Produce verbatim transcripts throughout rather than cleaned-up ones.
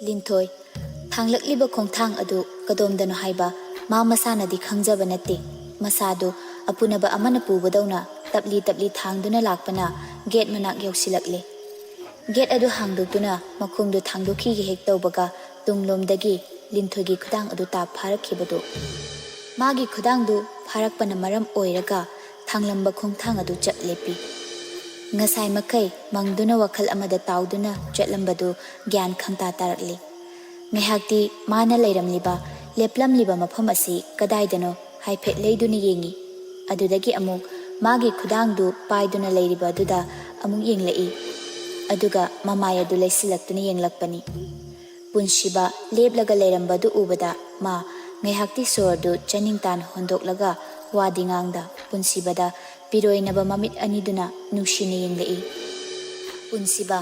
ꯂꯤꯟꯊꯣꯏ, ꯊꯥꯡꯂꯛꯂꯤꯕ ꯈꯣꯡꯊꯥꯡ ꯑꯗꯨ ꯀꯗꯣꯝꯗꯅꯣ ꯍꯥꯏꯕ ꯃꯥ ꯃꯁꯥꯅꯗꯤ ꯈꯪꯖꯕ ꯅꯠꯇꯦ꯫ ꯃꯁꯥꯗꯨ ꯑꯄꯨꯅꯕ ꯑꯃꯅ ꯄꯨꯕꯗꯧꯅ ꯇꯞꯂꯤ ꯇꯞꯂꯤ ꯊꯥꯡꯗꯨꯅ ꯂꯥꯛꯄꯅ ꯒꯦꯠ ꯃꯅꯥꯛ ꯌꯧꯁꯤꯜꯂꯛꯂꯦ꯫ ꯒꯦꯠ ꯑꯗꯨ ꯍꯥꯡꯗꯣꯛꯇꯨꯅ ꯃꯈꯣꯡꯗꯨ ꯊꯥꯡꯗꯣꯛꯈꯤꯒꯦ ꯍꯦꯛ ꯇꯧꯕꯒ ꯇꯨꯡꯂꯣꯝꯗꯒꯤ ꯂꯤꯟꯊꯣꯏꯒꯤ ꯈꯨꯗꯥꯡ ꯑꯗꯨ ꯇꯥꯞ ꯐꯥꯔꯛꯈꯤꯕꯗꯨ꯫ ꯃꯥꯒꯤ ꯈꯨꯗꯥꯡꯗꯨ ꯐꯥꯔꯛꯄꯅ ꯃꯔꯝ ꯑꯣꯏꯔꯒ ꯊꯥꯡꯂꯝꯕ ꯈꯣꯡꯊꯥꯡ ꯑꯗꯨ ꯆꯞ ꯂꯦꯞꯄꯤ꯫ ꯉꯁꯥꯏ ꯃꯈꯩ ꯃꯪꯗꯨꯅ ꯋꯥꯈꯜ ꯑꯃꯗ ꯇꯥꯎꯗꯨꯅ ꯆꯠꯂꯝꯕꯗꯨ ꯒ꯭ꯌꯥꯟ ꯈꯪꯇꯥ ꯇꯥꯔꯛꯂꯤ꯫ ꯉꯥꯏꯍꯥꯛꯇꯤ ꯃꯥꯅ ꯂꯩꯔꯝꯂꯤꯕ, ꯂꯦꯞꯂꯝꯂꯤꯕ ꯃꯐꯝ ꯑꯁꯤ ꯀꯗꯥꯏꯗꯅꯣ ꯍꯥꯏꯐꯦꯠ ꯂꯩꯗꯨꯅ ꯌꯦꯡꯉꯤ꯫ ꯑꯗꯨꯗꯒꯤ ꯑꯃꯨꯛ ꯃꯥꯒꯤ ꯈꯨꯗꯥꯡꯗꯨ ꯄꯥꯏꯗꯨꯅ ꯂꯩꯔꯤꯕ ꯑꯗꯨꯗ ꯑꯃꯨꯛ ꯌꯦꯡꯂꯛꯏ꯫ ꯑꯗꯨꯒ ꯃꯃꯥꯏ ꯑꯗꯨ ꯂꯩꯁꯤꯜꯂꯛꯇꯨꯅ ꯌꯦꯡꯂꯛꯄꯅꯤ꯫ ꯄꯨꯟꯁꯤꯕ ꯂꯦꯞꯂꯒ ꯂꯩꯔꯝꯕꯗꯨ ꯎꯕꯗ ꯃꯥ ꯉꯥꯏꯍꯥꯛꯇꯤ ꯁꯣꯔꯗꯨ ꯆꯅꯤꯡ ꯇꯥꯅ ꯍꯣꯟꯗꯣꯛꯂꯒ ꯋꯥꯗꯤ ꯉꯥꯡꯗ ꯄꯨꯟꯁꯤꯕꯗ ꯄꯤꯔꯣꯏꯅꯕ ꯃꯃꯤꯠ ꯑꯅꯤꯗꯨꯅ ꯅꯨꯡꯁꯤꯅ ꯌꯦꯡꯂꯛꯏ꯫ ꯄꯨꯟꯁꯤꯕ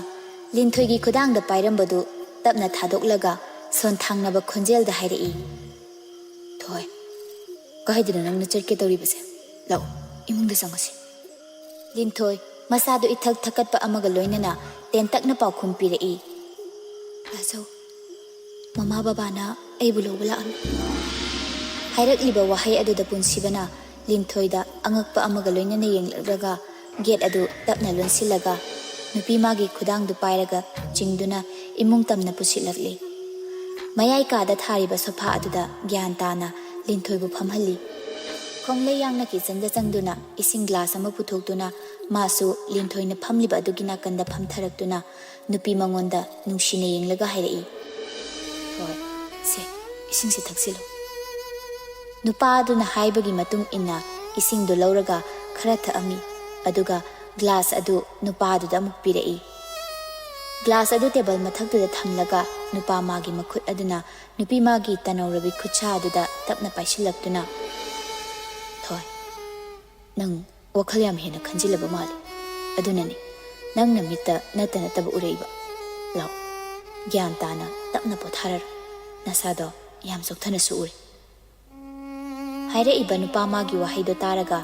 ꯂꯤꯟꯊꯣꯏꯒꯤ ꯈꯨꯗꯥꯡꯗ ꯄꯥꯏꯔꯝꯕꯗꯨ ꯇꯞꯅ ꯊꯥꯗꯣꯛꯂꯒ ꯁꯣꯟꯊꯥꯡꯅꯕ ꯈꯣꯟꯖꯦꯜꯗ ꯍꯥꯏꯔꯛꯏ, "ꯊꯣꯏ, ꯀꯥꯏꯗꯅꯣ ꯅꯪꯅ ꯆꯠꯀꯦ ꯇꯧꯔꯤꯕꯁꯦ? ꯂꯥꯛꯑꯣ, ꯏꯃꯨꯡꯗ ꯆꯪꯉꯁꯤ꯫" ꯂꯤꯟꯊꯣꯏ ꯃꯁꯥꯗꯨ ꯏꯊꯛ ꯊꯛꯀꯠꯄ ꯑꯃꯒ ꯂꯣꯏꯅꯅ ꯇꯦꯟꯇꯛꯅ ꯄꯥꯎꯈꯨꯝ ꯄꯤꯔꯛꯏ, "ꯂꯥꯖꯧ, ꯃꯃꯥ ꯕꯕꯥꯅ ꯑꯩꯕꯨ ꯂꯧꯕ ꯂꯥꯛꯑꯝꯃꯤ꯫" ꯍꯥꯏꯔꯛꯂꯤꯕ ꯋꯥꯍꯩ ꯑꯗꯨꯗ ꯄꯨꯟꯁꯤꯕꯅ ꯂꯤꯟꯊꯣꯏꯗ ꯑꯉꯛꯄ ꯑꯃꯒ ꯂꯣꯏꯅꯅ ꯌꯦꯡꯂꯛꯂꯒ ꯒꯦꯠ ꯑꯗꯨ ꯇꯞꯅ ꯂꯣꯟꯁꯤꯜꯂꯒ ꯅꯨꯄꯤ ꯃꯥꯒꯤ ꯈꯨꯗꯥꯡꯗꯨ ꯄꯥꯏꯔꯒ ꯆꯤꯡꯗꯨꯅ ꯏꯃꯨꯡ ꯇꯝꯅ ꯄꯨꯁꯤꯜꯂꯛꯂꯤ꯫ ꯃꯌꯥꯏ ꯀꯥꯗ ꯊꯥꯔꯤꯕ ꯁꯣꯐꯥ ꯑꯗꯨꯗ ꯒ꯭ꯌꯥꯟ ꯇꯥꯅ ꯂꯤꯟꯊꯣꯏꯕꯨ ꯐꯝꯍꯜꯂꯤ꯫ ꯈꯣꯡꯂꯩ ꯌꯥꯡꯅ ꯀꯤꯆꯟꯗ ꯆꯪꯗꯨꯅ ꯏꯁꯤꯡ ꯒ꯭ꯂꯥꯁ ꯑꯃ ꯄꯨꯊꯣꯛꯇꯨꯅ ꯃꯥꯁꯨ ꯂꯤꯟꯊꯣꯏꯅ ꯐꯝꯂꯤꯕ ꯑꯗꯨꯒꯤ ꯅꯥꯀꯟꯗ ꯐꯝꯊꯔꯛꯇꯨꯅ ꯅꯨꯄꯤ ꯃꯉꯣꯟꯗ ꯅꯨꯡꯁꯤꯅ ꯌꯦꯡꯂꯒ ꯍꯥꯏꯔꯛꯏ, "ꯍꯣꯏ, ꯁꯦ, ꯏꯁꯤꯡꯁꯦ ꯊꯛꯆꯤꯜꯂꯨ꯫" ꯅꯨꯄꯥ ꯑꯗꯨꯅ ꯍꯥꯏꯕꯒꯤ ꯃꯇꯨꯡ ꯏꯟꯅ ꯏꯁꯤꯡꯗꯨ ꯂꯧꯔꯒ ꯈꯔ ꯊꯛꯑꯝꯃꯤ, ꯑꯗꯨꯒ ꯒ꯭ꯂꯥꯁ ꯑꯗꯨ ꯅꯨꯄꯥ ꯑꯗꯨꯗ ꯑꯃꯨꯛ ꯄꯤꯔꯛꯏ꯫ ꯒ꯭ꯂꯥꯁ ꯑꯗꯨ ꯇꯦꯕꯜ ꯃꯊꯛꯇꯨꯗ ꯊꯝꯂꯒ ꯅꯨꯄꯥ ꯃꯥꯒꯤ ꯃꯈꯨꯠ ꯑꯗꯨꯅ ꯅꯨꯄꯤ ꯃꯥꯒꯤ ꯇꯅꯧꯔꯕꯤ ꯈꯨꯠꯁꯥ ꯑꯗꯨꯗ ꯇꯞꯅ ꯄꯥꯏꯁꯤꯜꯂꯛꯇꯨꯅ, "ꯊꯣꯏ, ꯅꯪ ꯋꯥꯈꯜ ꯌꯥꯝ ꯍꯦꯟꯅ ꯈꯟꯖꯤꯜꯂꯕ ꯃꯥꯜꯂꯤ꯫ ꯑꯗꯨꯅꯅꯤ ꯅꯪ ꯅꯃꯤꯠꯇ ꯅꯠꯇ ꯅꯠꯇꯕ ꯎꯔꯛꯏꯕ꯫ ꯂꯥꯛꯑꯣ, ꯒ꯭ꯌꯥꯟ ꯇꯥꯅ ꯇꯞꯅ ꯄꯣꯊꯥꯔꯔꯣ꯫ ꯅꯁꯥꯗꯣ ꯌꯥꯝ ꯆꯣꯛꯊꯅꯁꯨ ꯎꯔꯦ꯫" ꯍꯥꯏꯔꯛꯏꯕ ꯅꯨꯄꯥ ꯃꯥꯒꯤ ꯋꯥꯍꯩꯗꯣ ꯇꯥꯔꯒ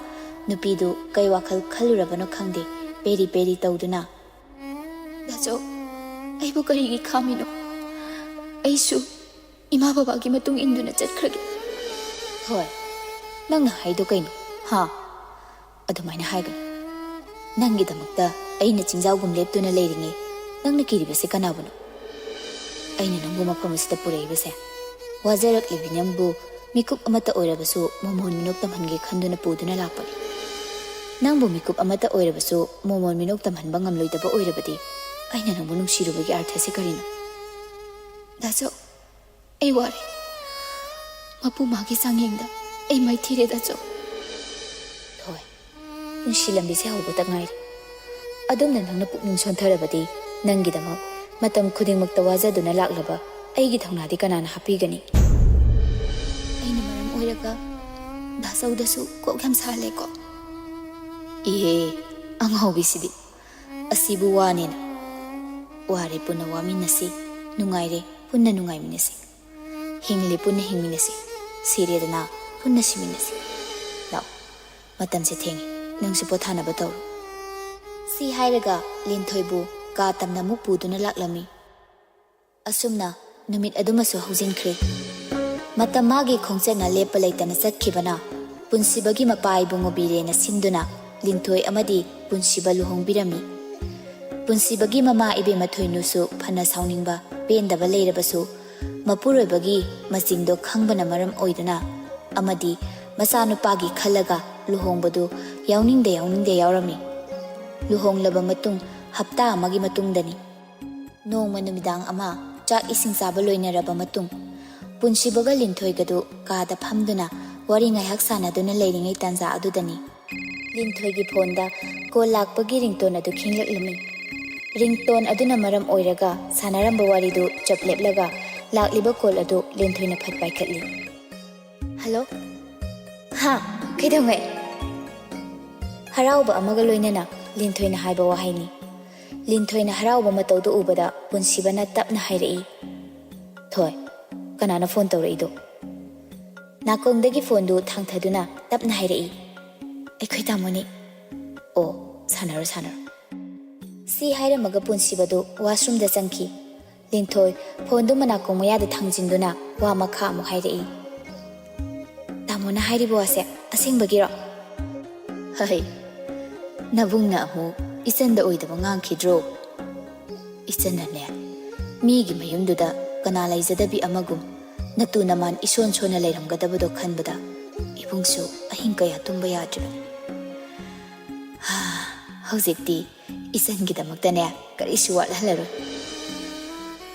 ꯅꯨꯄꯤꯗꯨ ꯀꯩ ꯋꯥꯈꯜ ꯈꯜꯂꯨꯔꯕꯅꯣ ꯈꯪꯗꯦ, ꯄꯦꯔꯤ ꯄꯦꯔꯤ ꯇꯧꯗꯨꯅ, "ꯗꯥꯆꯧ, ꯑꯩꯕꯨ ꯀꯔꯤꯒꯤ ꯈꯥꯝꯃꯤꯅꯣ? ꯑꯩꯁꯨ ꯏꯃꯥ ꯕꯕꯥꯒꯤ ꯃꯇꯨꯡ ꯏꯟꯗꯨꯅ ꯆꯠꯈ꯭ꯔꯒꯦ꯫ ꯍꯣꯏ, ꯅꯪꯅ ꯍꯥꯏꯗꯣ ꯀꯩꯅꯣ? ꯍꯥ? ꯑꯗꯨꯃꯥꯏꯅ ꯍꯥꯏꯒꯅꯨ꯫ ꯅꯪꯒꯤꯗꯃꯛꯇ ꯑꯩꯅ ꯆꯤꯡꯖꯥꯎꯒꯨꯝ ꯂꯦꯞꯇꯨꯅ ꯂꯩꯔꯤꯉꯩ, ꯅꯪꯅ ꯀꯤꯔꯤꯕꯁꯦ ꯀꯅꯥꯕꯨꯅꯣ? ꯑꯩꯅ ꯅꯪꯕꯨ ꯃꯐꯝ ꯑꯁꯤꯗ ꯄꯨꯔꯛꯏꯕꯁꯦ, ꯋꯥꯖꯔꯛꯂꯤꯕꯤ ꯅꯪꯕꯨ ꯃꯤꯀꯨꯞ ꯑꯃꯠꯇ ꯑꯣꯏꯔꯕꯁꯨ ꯃꯣꯃꯣꯟ ꯃꯤꯅꯣꯛ ꯇꯝꯍꯟꯒꯦ ꯈꯟꯗꯨꯅ ꯄꯨꯗꯨꯅ ꯂꯥꯛꯄꯅꯤ꯫ ꯅꯪꯕꯨ ꯃꯤꯀꯨꯞ ꯑꯃꯠꯇ ꯑꯣꯏꯔꯕꯁꯨ ꯃꯣꯃꯣꯟ ꯃꯤꯅꯣꯛ ꯇꯝꯍꯟꯕ ꯉꯝꯂꯣꯏꯗꯕ ꯑꯣꯏꯔꯕꯗꯤ, ꯑꯩꯅ ꯅꯪꯕꯨ ꯅꯨꯡꯁꯤꯔꯨꯕꯒꯤ ꯑꯔꯊꯁꯦ ꯀꯔꯤꯅꯣ? ꯗꯥꯆꯧ, ꯑꯩ ꯋꯥꯔꯦ꯫ ꯃꯄꯨ ꯃꯥꯒꯤ ꯆꯥꯡꯌꯦꯡꯗ ꯑꯩ ꯃꯥꯏꯊꯤꯔꯦ, ꯗꯥꯆꯧ꯫ ꯍꯣꯏ, ꯄꯨꯟꯁꯤ ꯂꯝꯕꯤꯁꯦ ꯍꯧꯕꯇ ꯉꯥꯏꯔꯤ꯫ ꯑꯗꯣꯝꯅ ꯅꯪꯅ ꯄꯨꯛꯅꯤꯡ ꯁꯣꯟꯊꯔꯕꯗꯤ, ꯅꯪꯒꯤꯗꯃꯛ ꯃꯇꯝ ꯈꯨꯗꯤꯡꯃꯛꯇ ꯋꯥꯖꯗꯨꯅ ꯂꯥꯛꯂꯕ ꯑꯩꯒꯤ ꯊꯧꯅꯥꯗꯤ ꯀꯅꯥꯅ ꯍꯥꯞꯄꯤꯒꯅꯤ? ꯑꯩꯅ ꯃꯔꯝ ꯑꯣꯏꯔꯒ ꯗꯥꯆꯧꯗꯁꯨ ꯀꯣꯛ ꯌꯥꯝ ꯁꯥꯍꯜꯂꯦꯀꯣ? ꯏꯍꯦ, ꯑꯉꯥꯎꯕꯤꯁꯤꯗꯤ꯫ ꯑꯁꯤꯕꯨ ꯋꯥꯅꯦꯅ? ꯋꯥꯔꯦ, ꯄꯨꯟꯅ ꯋꯥꯃꯤꯟꯅꯁꯤ꯫ ꯅꯨꯡꯉꯥꯏꯔꯦ, ꯄꯨꯟꯅ ꯅꯨꯡꯉꯥꯏꯃꯤꯟꯅꯁꯤ꯫ ꯍꯤꯡꯂꯤ, ꯄꯨꯟꯅ ꯍꯤꯡꯃꯤꯟꯅꯁꯤ꯫ ꯁꯤꯔꯦꯗꯅ, ꯄꯨꯟꯅ ꯁꯤꯃꯤꯟꯅꯁꯤ꯫ ꯂꯥꯛꯑꯣ, ꯃꯇꯝꯁꯦ ꯊꯦꯡꯉꯦ, ꯅꯪꯁꯨ ꯄꯣꯊꯥꯅꯕ ꯇꯧꯔꯣ꯫ ꯁꯤ ꯍꯥꯏꯔꯒ ꯂꯤꯟꯊꯣꯏꯕꯨ ꯀꯥ ꯇꯝꯅ ꯑꯃꯨꯛ ꯄꯨꯗꯨꯅ ꯂꯥꯛꯂꯝꯃꯤ꯫ ꯑꯁꯨꯝꯅ ꯅꯨꯃꯤꯠ ꯑꯗꯨꯃꯁꯨ ꯍꯧꯖꯤꯟꯈ꯭ꯔꯦ꯫ ꯃꯇꯝ ꯃꯥꯒꯤ ꯈꯣꯡꯆꯠꯅ ꯂꯦꯞꯄ ꯂꯩꯇꯅ ꯆꯠꯈꯤꯕꯅ, ꯄꯨꯟꯁꯤꯕꯒꯤ ꯃꯄꯥ ꯏꯕꯨꯡꯉꯣ ꯕꯤꯔꯦꯅ ꯁꯤꯟꯗꯨꯅ ꯂꯤꯟꯊꯣꯏ ꯑꯃꯗꯤ ꯄꯨꯟꯁꯤꯕ ꯂꯨꯍꯣꯡꯕꯤꯔꯝꯃꯤ꯫ ꯄꯨꯟꯁꯤꯕꯒꯤ ꯃꯃꯥ ꯏꯕꯦꯝꯃ ꯊꯣꯏꯅꯨꯁꯨ ꯐꯅ ꯁꯥꯎꯅꯤꯡꯕ, ꯄꯦꯟꯗꯕ ꯂꯩꯔꯕꯁꯨ, ꯃꯄꯨꯔꯣꯏꯕꯒꯤ ꯃꯆꯤꯡꯗꯣ ꯈꯪꯕꯅ ꯃꯔꯝ ꯑꯣꯏꯗꯨꯅ ꯑꯃꯗꯤ ꯃꯆꯥꯅꯨꯄꯥꯒꯤ ꯈꯜꯂꯒ ꯂꯨꯍꯣꯡꯕꯗꯨ ꯌꯥꯎꯅꯤꯡꯗ ꯌꯥꯎꯅꯤꯡꯗ ꯌꯥꯎꯔꯝꯃꯤ꯫ ꯂꯨꯍꯣꯡꯂꯕ ꯃꯇꯨꯡ ꯍꯞꯇꯥ ꯑꯃꯒꯤ ꯃꯇꯨꯡꯗꯅꯤ꯫ ꯅꯣꯡꯃ ꯅꯨꯃꯤꯗꯥꯡ ꯑꯃ ꯆꯥꯛ ꯏꯁꯤꯡ ꯆꯥꯕ ꯂꯣꯏꯅꯔꯕ ꯃꯇꯨꯡ, ꯄꯨꯟꯁꯤꯕꯒ ꯂꯤꯟꯊꯣꯏꯒꯗꯨ ꯀꯥꯗ ꯐꯝꯗꯨꯅ ꯋꯥꯔꯤ ꯉꯥꯏꯍꯥꯛ ꯁꯥꯟꯅꯗꯨꯅ ꯂꯩꯔꯤꯉꯩ ꯇꯥꯟꯖꯥ ꯑꯗꯨꯗꯅꯤ, ꯂꯤꯟꯊꯣꯏꯒꯤ ꯐꯣꯟꯗ ꯀꯣꯜ ꯂꯥꯛꯄꯒꯤ ꯔꯤꯡꯇꯣꯟ ꯑꯗꯨ ꯈꯤꯡꯂꯛꯂꯝꯃꯤ꯫ ꯔꯤꯡꯇꯣꯟ ꯑꯗꯨꯅ ꯃꯔꯝ ꯑꯣꯏꯔꯒ ꯁꯥꯟꯅꯔꯝꯕ ꯋꯥꯔꯤꯗꯨ ꯆꯞ ꯂꯦꯞꯂꯒ ꯂꯥꯛꯂꯤꯕ ꯀꯣꯜ ꯑꯗꯨ ꯂꯤꯟꯊꯣꯏꯅ ꯐꯠ ꯄꯥꯏꯈꯠꯂꯤ꯫ "ꯍꯜꯂꯣ?" "ꯍꯥ? ꯀꯩꯗꯧꯉꯩ?" ꯍꯔꯥꯎꯕ ꯑꯃꯒ ꯂꯣꯏꯅꯅ ꯂꯤꯟꯊꯣꯏꯅ ꯍꯥꯏꯕ ꯋꯥꯍꯩꯅꯤ꯫ ꯂꯤꯟꯊꯣꯏꯅ ꯍꯔꯥꯎꯕ ꯃꯇꯧꯗꯨ ꯎꯕꯗ ꯄꯨꯟꯁꯤꯕꯅ ꯇꯞꯅ ꯍꯥꯏꯔꯛꯏ, "ꯊꯣꯏ, ꯀꯅꯥꯅꯣ ꯐꯣꯟ ꯇꯧꯔꯛꯏꯗꯣ?" ꯅꯥꯀꯣꯡꯗꯒꯤ ꯐꯣꯟꯗꯨ ꯊꯥꯡꯊꯗꯨꯅ ꯇꯞꯅ ꯍꯥꯏꯔꯛꯏ, "ꯑꯩꯈꯣꯏ ꯇꯥꯃꯣꯅꯤ꯫ ꯑꯣ, ꯁꯥꯟꯅꯔꯣ, ꯁꯥꯟꯅꯔꯣ꯫" ꯁꯤ ꯍꯥꯏꯔꯝꯃꯒ ꯄꯨꯟꯁꯤꯕꯗꯨ ꯋꯥꯁꯔꯨꯝꯗ ꯆꯪꯈꯤ꯫ ꯂꯤꯟꯊꯣꯏ ꯐꯣꯟꯗꯨ ꯃꯅꯥꯀꯣꯡ ꯃꯌꯥꯗ ꯊꯥꯡꯖꯤꯟꯗꯨꯅ ꯋꯥ ꯃꯈꯥ ꯑꯃꯨꯛ ꯍꯥꯏꯔꯛꯏ꯫ "ꯇꯥꯃꯣꯅ ꯍꯥꯏꯔꯤꯕ ꯋꯥꯁꯦ ꯑꯁꯦꯡꯕꯒꯤꯔꯣ?" "ꯍꯩ, ꯅꯕꯨꯡꯅ ꯑꯃꯨꯛ ꯏꯆꯟꯗ ꯑꯣꯏꯗꯕ ꯉꯥꯡꯈꯤꯗ꯭ꯔꯣ?" "ꯏꯆꯟꯅꯅꯦ, ꯃꯤꯒꯤ ꯃꯌꯨꯝꯗꯨꯗ ꯀꯅꯥ ꯂꯩꯖꯗꯕꯤ ꯑꯃꯒꯨꯝ ꯅꯇꯨ ꯅꯃꯥꯟ ꯏꯁꯣꯟ ꯁꯣꯟꯅ ꯂꯩꯔꯝꯒꯗꯕꯗꯣ ꯈꯟꯕꯗ ꯏꯕꯨꯡꯁꯨ ꯑꯍꯤꯡ ꯀꯌꯥ ꯇꯨꯝꯕ ꯌꯥꯗ꯭ꯔꯤꯕꯅꯤ꯫ ꯍꯥ, ꯍꯧꯖꯤꯛꯇꯤ ꯏꯆꯟꯒꯤꯗꯃꯛꯇꯅꯦ ꯀꯔꯤꯁꯨ ꯋꯥꯠꯍꯜꯂꯔꯣꯏ꯫"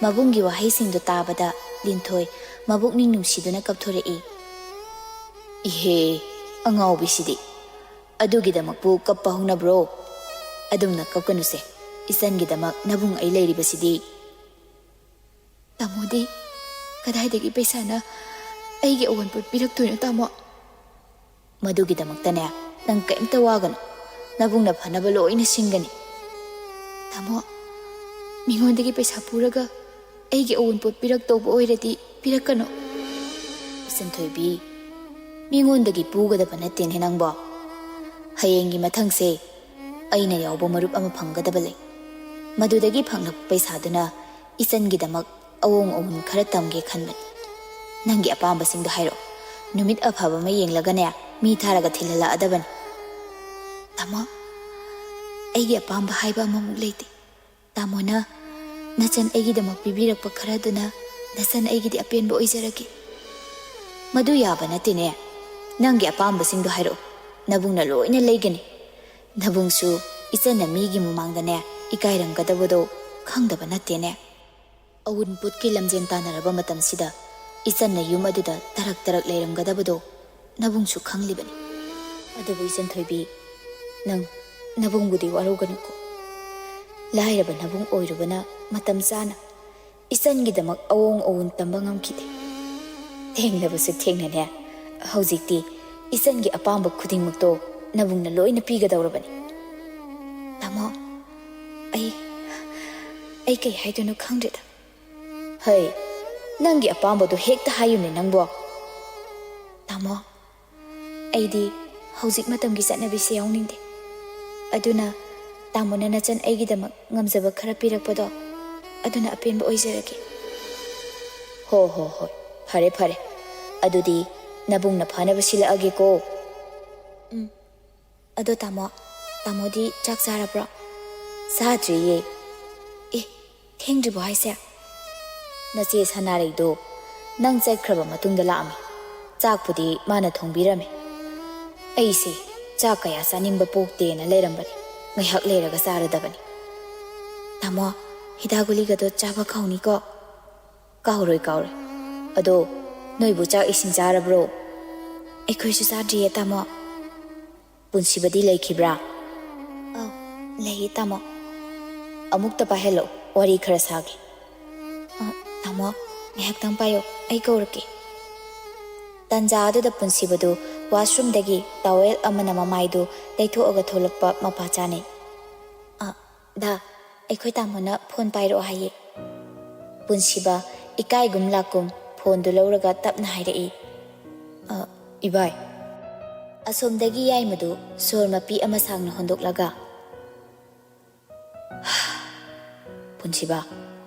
ꯃꯕꯨꯡꯒꯤ ꯋꯥꯍꯩꯁꯤꯡꯗꯨ ꯇꯥꯕꯗ ꯂꯤꯟꯊꯣꯏ ꯃꯕꯨꯛꯅꯤꯡ ꯅꯨꯡꯁꯤꯗꯨꯅ ꯀꯞꯊꯣꯔꯛꯏ꯫ "ꯏꯍꯦ, ꯑꯉꯥꯎꯕꯤꯁꯤꯗꯤ! ꯑꯗꯨꯒꯤꯗꯃꯛꯄꯨ ꯀꯞꯄ ꯍꯧꯅꯕ꯭ꯔꯣ? ꯑꯗꯨꯝꯅ ꯀꯞꯀꯅꯨꯁꯦ, ꯏꯆꯟꯒꯤꯗꯃꯛ ꯅꯕꯨꯡ ꯑꯩ ꯂꯩꯔꯤꯕꯁꯤꯗꯤ꯫" "ꯇꯥꯃꯣꯗꯤ ꯀꯗꯥꯏꯗꯒꯤ ꯄꯩꯁꯥꯅ ꯑꯩꯒꯤ ꯑꯋꯨꯟꯄꯣꯠ ꯄꯤꯔꯛꯇꯣꯏꯅꯣ, ꯇꯥꯃꯣ?" "ꯃꯗꯨꯒꯤꯗꯃꯛꯇꯅꯦ ꯅꯪ ꯀꯔꯤꯝꯇ ꯋꯥꯒꯅꯨ, ꯅꯕꯨꯡꯅ ꯐꯅꯕ ꯂꯣꯏꯅ ꯁꯤꯟꯒꯅꯤ꯫" "ꯇꯥꯃꯣ, ꯃꯤꯉꯣꯟꯗꯒꯤ ꯄꯩꯁꯥ ꯄꯨꯔꯒ ꯑꯩꯒꯤ ꯑꯋꯨꯟꯄꯣꯠ ꯄꯤꯔꯛꯇꯧꯕ ꯑꯣꯏꯔꯗꯤ ꯄꯤꯔꯛꯀꯅꯨ꯫" "ꯏꯆꯟꯊꯣꯏꯕꯤ, ꯃꯤꯉꯣꯟꯗꯒꯤ ꯄꯨꯒꯗꯕ ꯅꯠꯇꯦꯅꯦ ꯅꯪꯕꯣ꯫ ꯍꯌꯦꯡꯒꯤ ꯃꯊꯪꯁꯦ ꯑꯩꯅ ꯌꯥꯎꯕ ꯃꯔꯨꯞ ꯑꯃ ꯐꯪꯒꯗꯕ ꯂꯩ꯫ ꯃꯗꯨꯗꯒꯤ ꯐꯪꯂꯛꯄ ꯄꯩꯁꯥꯗꯨꯅ ꯏꯆꯟꯒꯤꯗꯃꯛ ꯑꯋꯣꯡ ꯑꯋꯨꯟ ꯈꯔ ꯇꯝꯒꯦ ꯈꯟꯕꯅꯤ꯫ ꯅꯪꯒꯤ ꯑꯄꯥꯝꯕꯁꯤꯡꯗꯣ ꯍꯥꯏꯔꯛꯑꯣ꯫ ꯅꯨꯃꯤꯠ ꯑꯐꯕ ꯑꯃ ꯌꯦꯡꯂꯒꯅꯦ, ꯃꯤ ꯊꯥꯔꯒ ꯊꯤꯜꯍꯜꯂꯛꯑꯗꯕꯅꯤ꯫" "ꯇꯥꯃꯣ, ꯑꯩꯒꯤ ꯑꯄꯥꯝꯕ ꯍꯥꯏꯕ ꯑꯃꯃꯨꯛ ꯂꯩꯇꯦ꯫ ꯇꯥꯃꯣꯅ ꯅꯆꯟ ꯑꯩꯒꯤꯗꯃꯛ ꯄꯤꯕꯤꯔꯛꯄ ꯈꯔꯗꯨꯅ ꯅꯆꯟ ꯑꯩꯒꯤꯗꯤ ꯑꯄꯦꯟꯕ ꯑꯣꯏꯖꯔꯒꯦ꯫" "ꯃꯗꯨ ꯌꯥꯕ ꯅꯠꯇꯦꯅꯦ꯫ ꯅꯪꯒꯤ ꯑꯄꯥꯝꯕꯁꯤꯡꯗꯣ ꯍꯥꯏꯔꯛꯑꯣ, ꯅꯕꯨꯡꯅ ꯂꯣꯏꯅ ꯂꯩꯒꯅꯤ꯫ ꯅꯕꯨꯡꯁꯨ ꯏꯆꯟꯅ ꯃꯤꯒꯤ ꯃꯃꯥꯡꯗꯅꯦ ꯏꯀꯥꯏꯔꯝꯒꯗꯕꯗꯣ ꯈꯪꯗꯕ ꯅꯠꯇꯦꯅꯦ꯫ ꯑꯋꯨꯟꯄꯣꯠꯀꯤ ꯂꯝꯖꯦꯟ ꯇꯥꯟꯅꯔꯕ ꯃꯇꯝꯁꯤꯗ ꯏꯆꯟꯅ ꯌꯨꯝ ꯑꯗꯨꯗ ꯇꯔꯛ ꯇꯔꯛ ꯂꯩꯔꯝꯒꯗꯕꯗꯣ ꯅꯕꯨꯡꯁꯨ ꯈꯪꯂꯤꯕꯅꯤ꯫ ꯑꯗꯨꯕꯨ ꯏꯆꯟꯊꯣꯏꯕꯤ, ꯅꯪ ꯅꯕꯨꯡꯕꯨꯗꯤ ꯋꯥꯔꯧꯒꯅꯨꯀꯣ꯫ ꯂꯥꯏꯔꯕ ꯅꯕꯨꯡ ꯑꯣꯏꯔꯨꯕꯅ ꯃꯇꯝ ꯆꯥꯅ ꯏꯆꯟꯒꯤꯗꯃꯛ ꯑꯋꯣꯡ ꯑꯋꯨꯟ ꯇꯝꯕ ꯉꯝꯈꯤꯗꯦ꯫ ꯊꯦꯡꯂꯕꯁꯨ ꯊꯦꯡꯅꯅꯦ, ꯍꯧꯖꯤꯛꯇꯤ ꯏꯆꯟꯒꯤ ꯑꯄꯥꯝꯕ ꯈꯨꯗꯤꯡꯃꯛꯇꯣ ꯅꯕꯨꯡꯅ ꯂꯣꯏꯅ ꯄꯤꯒꯗꯧꯔꯕꯅꯤ꯫" "ꯇꯥꯃꯣ, ꯑꯩ, ꯑꯩ ꯀꯩ ꯍꯥꯏꯗꯣꯏꯅꯣ ꯈꯪꯗ꯭ꯔꯦꯗ꯫" "ꯍꯩ, ꯅꯪꯒꯤ ꯑꯄꯥꯝꯕꯗꯣ ꯍꯦꯛꯇ ꯍꯥꯏꯌꯨꯅꯦ ꯅꯪꯕꯣ꯫" "ꯇꯥꯃꯣ, ꯑꯩꯗꯤ ꯍꯧꯖꯤꯛ ꯃꯇꯝꯒꯤ ꯆꯠꯅꯕꯤꯁꯦ ꯌꯥꯎꯅꯤꯡꯗꯦ꯫ ꯑꯗꯨꯅ ꯇꯥꯃꯣꯅ ꯅꯆꯟ ꯑꯩꯒꯤꯗꯃꯛ ꯉꯝꯖꯕ ꯈꯔ ꯄꯤꯔꯛꯄꯗꯣ ꯑꯗꯨꯅ ꯑꯄꯦꯟꯕ ꯑꯣꯏꯖꯔꯒꯦ꯫ ꯍꯣ ꯍꯣ ꯍꯣꯏ, ꯐꯔꯦ ꯐꯔꯦ꯫ ꯑꯗꯨꯗꯤ ꯅꯕꯨꯡꯅ ꯐꯅꯕ ꯁꯤꯜꯂꯛꯑꯒꯦꯀꯣ꯫ ꯎꯝ꯫ ꯑꯗꯣ ꯇꯥꯃꯣ, ꯇꯥꯃꯣꯗꯤ ꯆꯥꯛ ꯆꯥꯔꯕ꯭ꯔꯣ? ꯆꯥꯗ꯭ꯔꯤꯌꯦ꯫ ꯑꯦ, ꯊꯦꯡꯗ꯭ꯔꯤꯕꯣ ꯍꯥꯏꯁꯦ? ꯅꯆꯦ ꯁꯅꯥꯔꯩꯗꯣ ꯅꯪ ꯆꯠꯈ꯭ꯔꯕ ꯃꯇꯨꯡꯗ ꯂꯥꯛꯑꯝꯃꯤ꯫ ꯆꯥꯛꯄꯨꯗꯤ ꯃꯥꯅ ꯊꯣꯡꯕꯤꯔꯝꯃꯤ꯫ ꯑꯩꯁꯦ ꯆꯥꯛ ꯀꯌꯥ ꯆꯥꯅꯤꯡꯕ ꯄꯣꯛꯇꯦꯅ ꯂꯩꯔꯝꯕꯅꯤ꯫ ꯉꯥꯏꯍꯥꯛ ꯂꯩꯔꯒ ꯆꯥꯔꯗꯕꯅꯤ꯫ ꯇꯥꯃꯣ, ꯍꯤꯗꯥꯛ ꯒꯨꯂꯤꯒꯗꯣ ꯆꯥꯕ ꯀꯥꯎꯅꯤꯀꯣ꯫ ꯀꯥꯎꯔꯣꯏ, ꯀꯥꯎꯔꯣꯏ꯫ ꯑꯗꯣ ꯅꯣꯏꯕꯨ ꯆꯥꯛ ꯏꯁꯤꯡ ꯆꯥꯔꯕ꯭ꯔꯣ? ꯑꯩꯈꯣꯏꯁꯨ ꯆꯥꯗ꯭ꯔꯤꯌꯦ ꯇꯥꯃꯣ꯫ ꯄꯨꯟꯁꯤꯕꯗꯤ ꯂꯩꯈꯤꯕ꯭ꯔꯥ? ꯑꯧ, ꯂꯩꯌꯦ ꯇꯥꯃꯣ꯫ ꯑꯃꯨꯛꯇ ꯄꯥꯏꯍꯜꯂꯛꯎ, ꯋꯥꯔꯤ ꯈꯔ ꯁꯥꯒꯦ꯫ ꯑ, ꯇꯥꯃꯣ, ꯉꯥꯏꯍꯥꯛꯇꯪ ꯄꯥꯏꯌꯣ, ꯑꯩ ꯀꯧꯔꯛꯀꯦ꯫ ꯇꯟꯖꯥ ꯑꯗꯨꯗ ꯄꯨꯟꯁꯤꯕꯗꯨ ꯋꯥꯁꯔꯨꯝꯗꯒꯤ ꯇꯥꯋꯦꯜ ꯑꯃꯅ ꯃꯃꯥꯏꯗꯨ ꯇꯩꯊꯣꯛꯑꯒ ꯊꯣꯛꯂꯛꯄ ꯃꯄꯥ ꯆꯥꯅꯩ꯫ ꯑ, ꯗꯥ, ꯑꯩꯈꯣꯏ ꯇꯥꯃꯣꯅ ꯐꯣꯟ ꯄꯥꯏꯔꯛꯑꯣ ꯍꯥꯏꯌꯦ꯫ ꯄꯨꯟꯁꯤꯕ ꯏꯀꯥꯏꯒꯨꯝ ꯂꯥꯛꯀꯨꯝ ꯐꯣꯟꯗꯨ ꯂꯧꯔꯒ ꯇꯞꯅ ꯍꯥꯏꯔꯛꯏ, "ꯑ, ꯏꯕꯥꯏ꯫" ꯑꯁꯣꯝꯗꯒꯤ ꯌꯥꯏꯃꯗꯨ ꯁꯣꯔ ꯃꯄꯤ ꯑꯃ ꯁꯥꯡꯅ ꯍꯣꯟꯗꯣꯛꯂꯒ, "ꯄꯨꯟꯁꯤꯕ,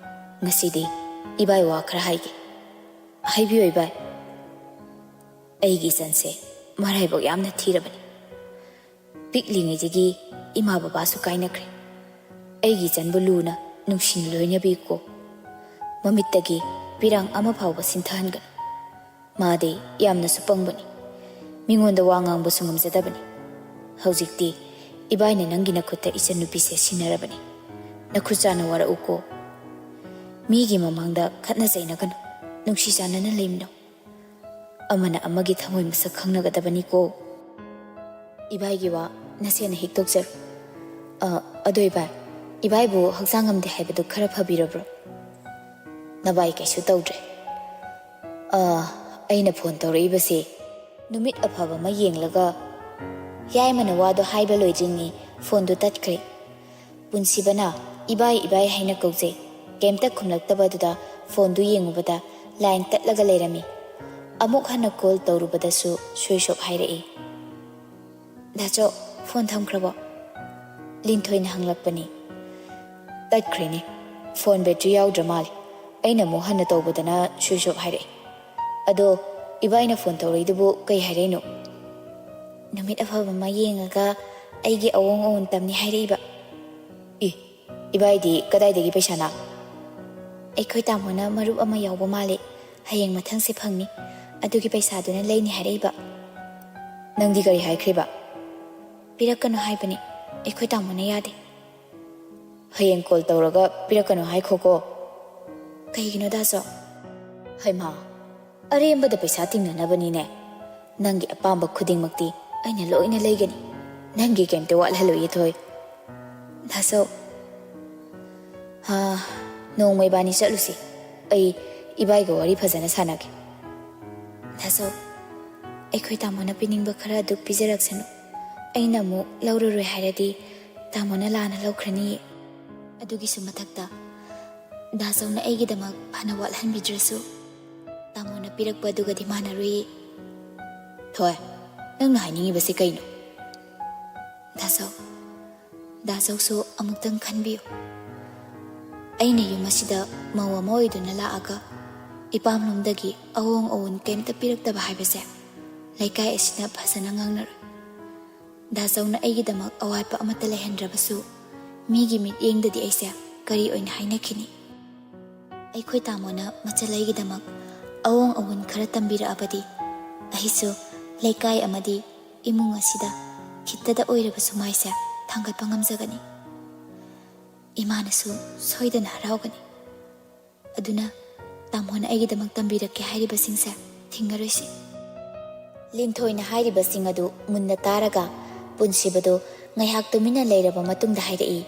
ꯉꯁꯤꯗꯤ ꯏꯕꯥꯏ ꯋꯥ ꯈꯔ ꯍꯥꯏꯒꯦ꯫ ꯍꯥꯏꯕꯤꯌꯣ ꯏꯕꯥꯏ꯫ ꯑꯩꯒꯤ ꯏꯆꯟꯁꯦ ꯃꯔꯥꯏꯕꯛ ꯌꯥꯝꯅ ꯊꯤꯔꯕꯅꯤ꯫ ꯄꯤꯛꯂꯤꯉꯩꯗꯒꯤ ꯏꯃꯥ ꯕꯕꯥꯁꯨ ꯀꯥꯏꯅꯈ꯭ꯔꯦ꯫ ꯑꯩꯒꯤ ꯏꯆꯟꯕꯨ ꯂꯨꯅ ꯅꯨꯡꯁꯤꯅ ꯂꯣꯏꯅꯕꯤꯌꯨꯀꯣ꯫ ꯃꯃꯤꯠꯇꯒꯤ ꯄꯤꯔꯥꯡ ꯑꯃ ꯐꯥꯎꯕ ꯁꯤꯟꯊꯍꯟꯒꯅꯨ꯫ ꯃꯥꯗꯤ ꯌꯥꯝꯅꯁꯨ ꯄꯪꯕꯅꯤ꯫ ꯃꯤꯉꯣꯟꯗ ꯋꯥ ꯉꯥꯡꯕꯁꯨ ꯉꯝꯖꯗꯕꯅꯤ꯫ ꯍꯧꯖꯤꯛꯇꯤ ꯏꯕꯥꯏꯅ ꯅꯪꯒꯤ ꯅꯈꯨꯠꯇ ꯏꯆꯟꯅꯨꯄꯤꯁꯦ ꯁꯤꯟꯅꯔꯕꯅꯤ꯫ ꯅꯈꯨꯠ ꯆꯥꯅ ꯋꯥꯔꯛꯎꯀꯣ꯫ ꯃꯤꯒꯤ ꯃꯃꯥꯡꯗ ꯈꯠꯅ ꯆꯩꯅꯒꯅꯨ꯫ ꯅꯨꯡꯁꯤ ꯆꯥꯟꯅꯅ ꯂꯩꯃꯤꯟꯅꯧ꯫ ꯑꯃꯅ ꯑꯃꯒꯤ ꯊꯃꯣꯏ ꯃꯁꯛ ꯈꯪꯅꯒꯗꯕꯅꯤꯀꯣ꯫ ꯏꯕꯥꯏꯒꯤ ꯋꯥ ꯅꯁꯦꯅ ꯍꯤꯛꯇꯣꯛꯆꯔꯨ꯫ ꯑ, ꯑꯗꯣ ꯏꯕꯥꯏ, ꯏꯕꯥꯏꯕꯨ ꯍꯛꯆꯥꯡ ꯉꯝꯗꯦ ꯍꯥꯏꯕꯗꯨ ꯈꯔ ꯐꯕꯤꯔꯕ꯭ꯔꯣ?" "ꯅꯕꯥꯏ ꯀꯩꯁꯨ ꯇꯧꯗ꯭ꯔꯦ꯫ ꯑ, ꯑꯩꯅ ꯐꯣꯟ ꯇꯧꯔꯛꯏꯕꯁꯦ ꯅꯨꯃꯤꯠ ꯑꯐꯕ ꯑꯃ ꯌꯦꯡꯂꯒ", ꯌꯥꯏꯃꯅ ꯋꯥꯗꯣ ꯍꯥꯏꯕ ꯂꯣꯏꯗ꯭ꯔꯤꯉꯩ ꯐꯣꯟꯗꯨ ꯇꯠꯈ꯭ꯔꯦ꯫ ꯄꯨꯟꯁꯤꯕꯅ "ꯏꯕꯥꯏ, ꯏꯕꯥꯏ" ꯍꯥꯏꯅ ꯀꯧꯖꯩ꯫ ꯀꯩꯝꯇ ꯈꯨꯝꯂꯛꯇꯕꯗꯨꯗ ꯐꯣꯟꯗꯨ ꯌꯦꯡꯉꯨꯕꯗ ꯂꯥꯏꯟ ꯇꯠꯂꯒ ꯂꯩꯔꯝꯃꯤ꯫ ꯑꯃꯨꯛ ꯍꯟꯅ ꯀꯣꯜ ꯇꯧꯔꯨꯕꯗꯁꯨ ꯁ꯭ꯋꯤꯆ ꯑꯣꯐ ꯍꯥꯏꯔꯛꯏ꯫ "ꯗꯥꯆꯧ, ꯐꯣꯟ ꯊꯝꯈ꯭ꯔꯕꯣ?" ꯂꯤꯟꯊꯣꯏꯅ ꯍꯪꯂꯛꯄꯅꯤ꯫ "ꯇꯠꯈ꯭ꯔꯦꯅꯦ꯫ ꯐꯣꯟ ꯕꯦꯇ꯭ꯔꯤ ꯌꯥꯎꯗ꯭ꯔ ꯃꯥꯜꯂꯦ꯫ ꯑꯩꯅ ꯑꯃꯨꯛ ꯍꯟꯅ ꯇꯧꯕꯗꯅ switch off ꯍꯥꯏꯔꯛꯑꯦ꯫ ꯑꯗꯣ ꯏꯕꯥꯏꯅ ꯐꯣꯟ ꯇꯧꯔꯛꯏꯗꯨꯕꯨ ꯀꯩ ꯍꯥꯏꯔꯛꯏꯅꯣ? "ꯅꯨꯃꯤꯠ ꯑꯐꯕ ꯑꯃ ꯌꯦꯡꯉꯒ ꯑꯩꯒꯤ ꯑꯑꯣꯡ ꯑꯑꯣꯟ ꯇꯝꯅꯤ ꯍꯥꯏꯔꯛꯏꯕ꯫" "ꯏ, ꯏꯕꯥꯏꯗꯤ ꯀꯗꯥꯏꯗꯒꯤ ꯄꯩꯁꯥꯅ?" "ꯑꯩꯈꯣꯏ ꯇꯥꯃꯣꯅ ꯃꯔꯨꯞ ꯑꯃ ꯌꯥꯎꯕ ꯃꯥꯜꯂꯦ, ꯍꯌꯦꯡ ꯃꯊꯪꯁꯦ ꯐꯪꯅꯤ, ꯑꯗꯨꯒꯤ ꯄꯩꯁꯥꯗꯨꯅ ꯂꯩꯅꯤ ꯍꯥꯏꯔꯛꯏꯕ꯫" "ꯅꯪꯗꯤ ꯀꯔꯤ ꯍꯥꯏꯈ꯭ꯔꯤꯕ?" "ꯄꯤꯔꯛꯀꯅꯨ ꯍꯥꯏꯕꯅꯤ, ꯑꯩꯈꯣꯏ ꯇꯥꯃꯣꯅ ꯌꯥꯗꯦ꯫" "ꯍꯌꯦꯡ ꯀꯣꯜ ꯇꯧꯔꯒ ꯄꯤꯔꯛꯀꯅꯨ ꯍꯥꯏꯈꯣꯀꯣ꯫" "ꯀꯩꯒꯤꯅꯣ ꯗꯥꯆꯧ?" "ꯍꯩꯃꯥ, ꯑꯔꯦꯝꯕꯗ ꯄꯩꯁꯥ ꯇꯤꯡꯅꯅꯕꯅꯤꯅꯦ꯫ ꯅꯪꯒꯤ ꯑꯄꯥꯝꯕ ꯈꯨꯗꯤꯡꯃꯛꯇꯤ ꯑꯩꯅ ꯂꯣꯏꯅ ꯂꯩꯒꯅꯤ꯫ ꯅꯪꯒꯤ ꯀꯩꯝꯇ ꯋꯥꯠꯍꯜꯂꯣꯏꯌꯦ ꯊꯣꯏ꯫" "ꯗꯥꯆꯧ, ꯍꯥ, ꯅꯣꯡꯃ ꯏꯕꯥꯅꯤ ꯆꯠꯂꯨꯁꯤ꯫ ꯑꯩ ꯏꯕꯥꯏꯒ ꯋꯥꯔꯤ ꯐꯖꯅ ꯁꯥꯟꯅꯒꯦ꯫" "ꯗꯥꯆꯧ, ꯑꯩꯈꯣꯏ ꯇꯥꯃꯣꯅ ꯄꯤꯅꯤꯡꯕ ꯈꯔ ꯑꯗꯨ ꯄꯤꯖꯔꯛꯁꯅꯨ꯫ ꯑꯩꯅ ꯑꯃꯨꯛ ꯂꯧꯔꯔꯣꯏ ꯍꯥꯏꯔꯗꯤ ꯇꯥꯃꯣꯅ ꯂꯥꯟꯅ ꯂꯧꯈ꯭ꯔꯅꯤꯌꯦ꯫ ꯑꯗꯨꯒꯤꯁꯨ ꯃꯊꯛꯇ ꯗꯥꯆꯧꯅ ꯑꯩꯒꯤꯗꯃꯛ ꯐꯅ ꯋꯥꯠꯍꯟꯕꯤꯗ꯭ꯔꯁꯨ, ꯇꯥꯃꯣꯅ ꯄꯤꯔꯛꯄ ꯑꯗꯨꯒꯗꯤ ꯃꯥꯟꯅꯔꯣꯏꯌꯦ꯫" "ꯊꯣꯏ, ꯅꯪꯅ ꯍꯥꯏꯅꯤꯡꯉꯤꯕꯁꯤ ꯀꯩꯅꯣ?" "ꯗꯥꯆꯧ, ꯗꯥꯆꯧꯁꯨ ꯑꯃꯨꯛꯇꯪ ꯈꯟꯕꯤꯌꯨ꯫ ꯑꯩꯅ ꯌꯨꯝ ꯑꯁꯤꯗ ꯃꯧ ꯑꯃ ꯑꯣꯏꯗꯨꯅ ꯂꯥꯛꯑꯒ ꯏꯄꯥꯝꯂꯣꯝꯗꯒꯤ ꯑꯑꯣꯡ ꯑꯑꯣꯟ ꯀꯩꯝꯇ ꯄꯤꯔꯛꯇꯕ ꯍꯥꯏꯕꯁꯦ ꯂꯩꯀꯥꯏ ꯑꯁꯤꯅ ꯐꯖꯅ ꯉꯥꯡꯅꯔꯣꯏ꯫ ꯗꯥꯆꯧꯅ ꯑꯩꯒꯤꯗꯃꯛ ꯑꯋꯥꯠꯄ ꯑꯃꯠꯇ ꯂꯩꯍꯟꯗ꯭ꯔꯕꯁꯨ, ꯃꯤꯒꯤ ꯃꯤꯠꯌꯦꯡꯗꯗꯤ ꯑꯩꯁꯦ ꯀꯔꯤ ꯑꯣꯏꯅ ꯍꯥꯏꯅꯈꯤꯅꯤ? ꯑꯩꯈꯣꯏ ꯇꯥꯃꯣꯅ ꯃꯆꯜ ꯑꯩꯒꯤꯗꯃꯛ ꯑꯑꯣꯡ ꯑꯑꯣꯟ ꯈꯔ ꯇꯝꯕꯤꯔꯛꯑꯕꯗꯤ, ꯑꯩꯁꯨ ꯂꯩꯀꯥꯏ ꯑꯃꯗꯤ ꯏꯃꯨꯡ ꯑꯁꯤꯗ ꯈꯤꯇꯗ ꯑꯣꯏꯔꯕꯁꯨ ꯃꯥꯏꯁꯦ ꯊꯥꯡꯒꯠꯄ ꯉꯝꯖꯒꯅꯤ꯫ ꯏꯃꯥꯅꯁꯨ ꯁꯣꯏꯗꯅ ꯍꯔꯥꯎꯒꯅꯤ꯫ ꯑꯗꯨꯅ ꯇꯥꯃꯣꯅ ꯑꯩꯒꯤꯗꯃꯛ ꯇꯝꯕꯤꯔꯛꯀꯦ ꯍꯥꯏꯔꯤꯕꯁꯤꯡꯁꯦ ꯊꯤꯡꯉꯔꯣꯏꯁꯤ꯫" ꯂꯤꯟꯊꯣꯏꯅ ꯍꯥꯏꯔꯤꯕꯁꯤꯡ ꯑꯗꯨ ꯃꯨꯟꯅ ꯇꯥꯔꯒ ꯄꯨꯟꯁꯤꯕꯗꯨ ꯉꯥꯏꯍꯥꯛ ꯇꯨꯃꯤꯟꯅ ꯂꯩꯔꯕ ꯃꯇꯨꯡꯗ ꯍꯥꯏꯔꯛꯏ,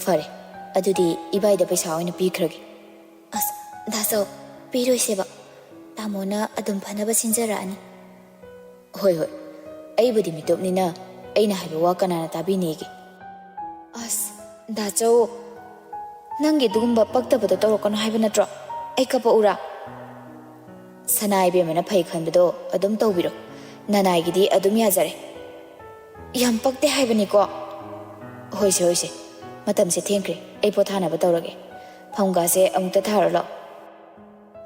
"ꯐꯔꯦ, ꯑꯗꯨꯗꯤ ꯏꯕꯥꯏꯗ ꯄꯩꯁꯥ ꯑꯣꯏꯅ ꯄꯤꯈ꯭ꯔꯒꯦ꯫" "ꯑꯁ, ꯗꯥꯆꯧ, ꯄꯤꯔꯣꯏꯁꯦꯕ꯫ ꯇꯥꯃꯣꯅ ꯑꯗꯨꯝ ꯐꯅꯕ ꯁꯤꯟꯖꯔꯛꯑꯅꯤ꯫" "ꯍꯣꯏ, ꯍꯣꯏ, ꯑꯩꯕꯨꯗꯤ ꯃꯤꯇꯣꯞꯅꯤꯅ ꯑꯩꯅ ꯍꯥꯏꯕ ꯋꯥ ꯀꯅꯥꯅ ꯇꯥꯕꯤꯅꯦꯒꯦ?" "ꯑꯁ, ꯗꯥꯆꯧ, ꯅꯪꯒꯤ ꯑꯗꯨꯒꯨꯝꯕ ꯄꯛꯇꯕꯗꯣ ꯇꯧꯔꯛꯀꯅꯨ ꯍꯥꯏꯕ ꯅꯠꯇ꯭ꯔꯣ? ꯑꯩ ꯀꯞꯄꯛꯎꯔꯥ?" "ꯁꯅꯥ ꯏꯕꯦꯝꯃꯅ ꯐꯩ ꯈꯟꯕꯗꯣ ꯑꯗꯨꯝ ꯇꯧꯕꯤꯔꯣ꯫ ꯅꯅꯥꯏꯒꯤꯗꯤ ꯑꯗꯨꯝ ꯌꯥꯖꯔꯦ꯫" "ꯌꯥꯝ ꯄꯛꯇꯦ ꯍꯥꯏꯕꯅꯤꯀꯣ꯫" "ꯍꯣꯏꯁꯦ, ꯍꯣꯏꯁꯦ, ꯃꯇꯝꯁꯦ ꯊꯦꯡꯈ꯭ꯔꯦ꯫ ꯑꯩ ꯄꯣꯊꯥꯅꯕ ꯇꯧꯔꯒꯦ꯫ ꯐꯝꯒꯥꯁꯦ ꯑꯃꯨꯛꯇ ꯊꯥꯔꯣ ꯂꯥꯎ꯫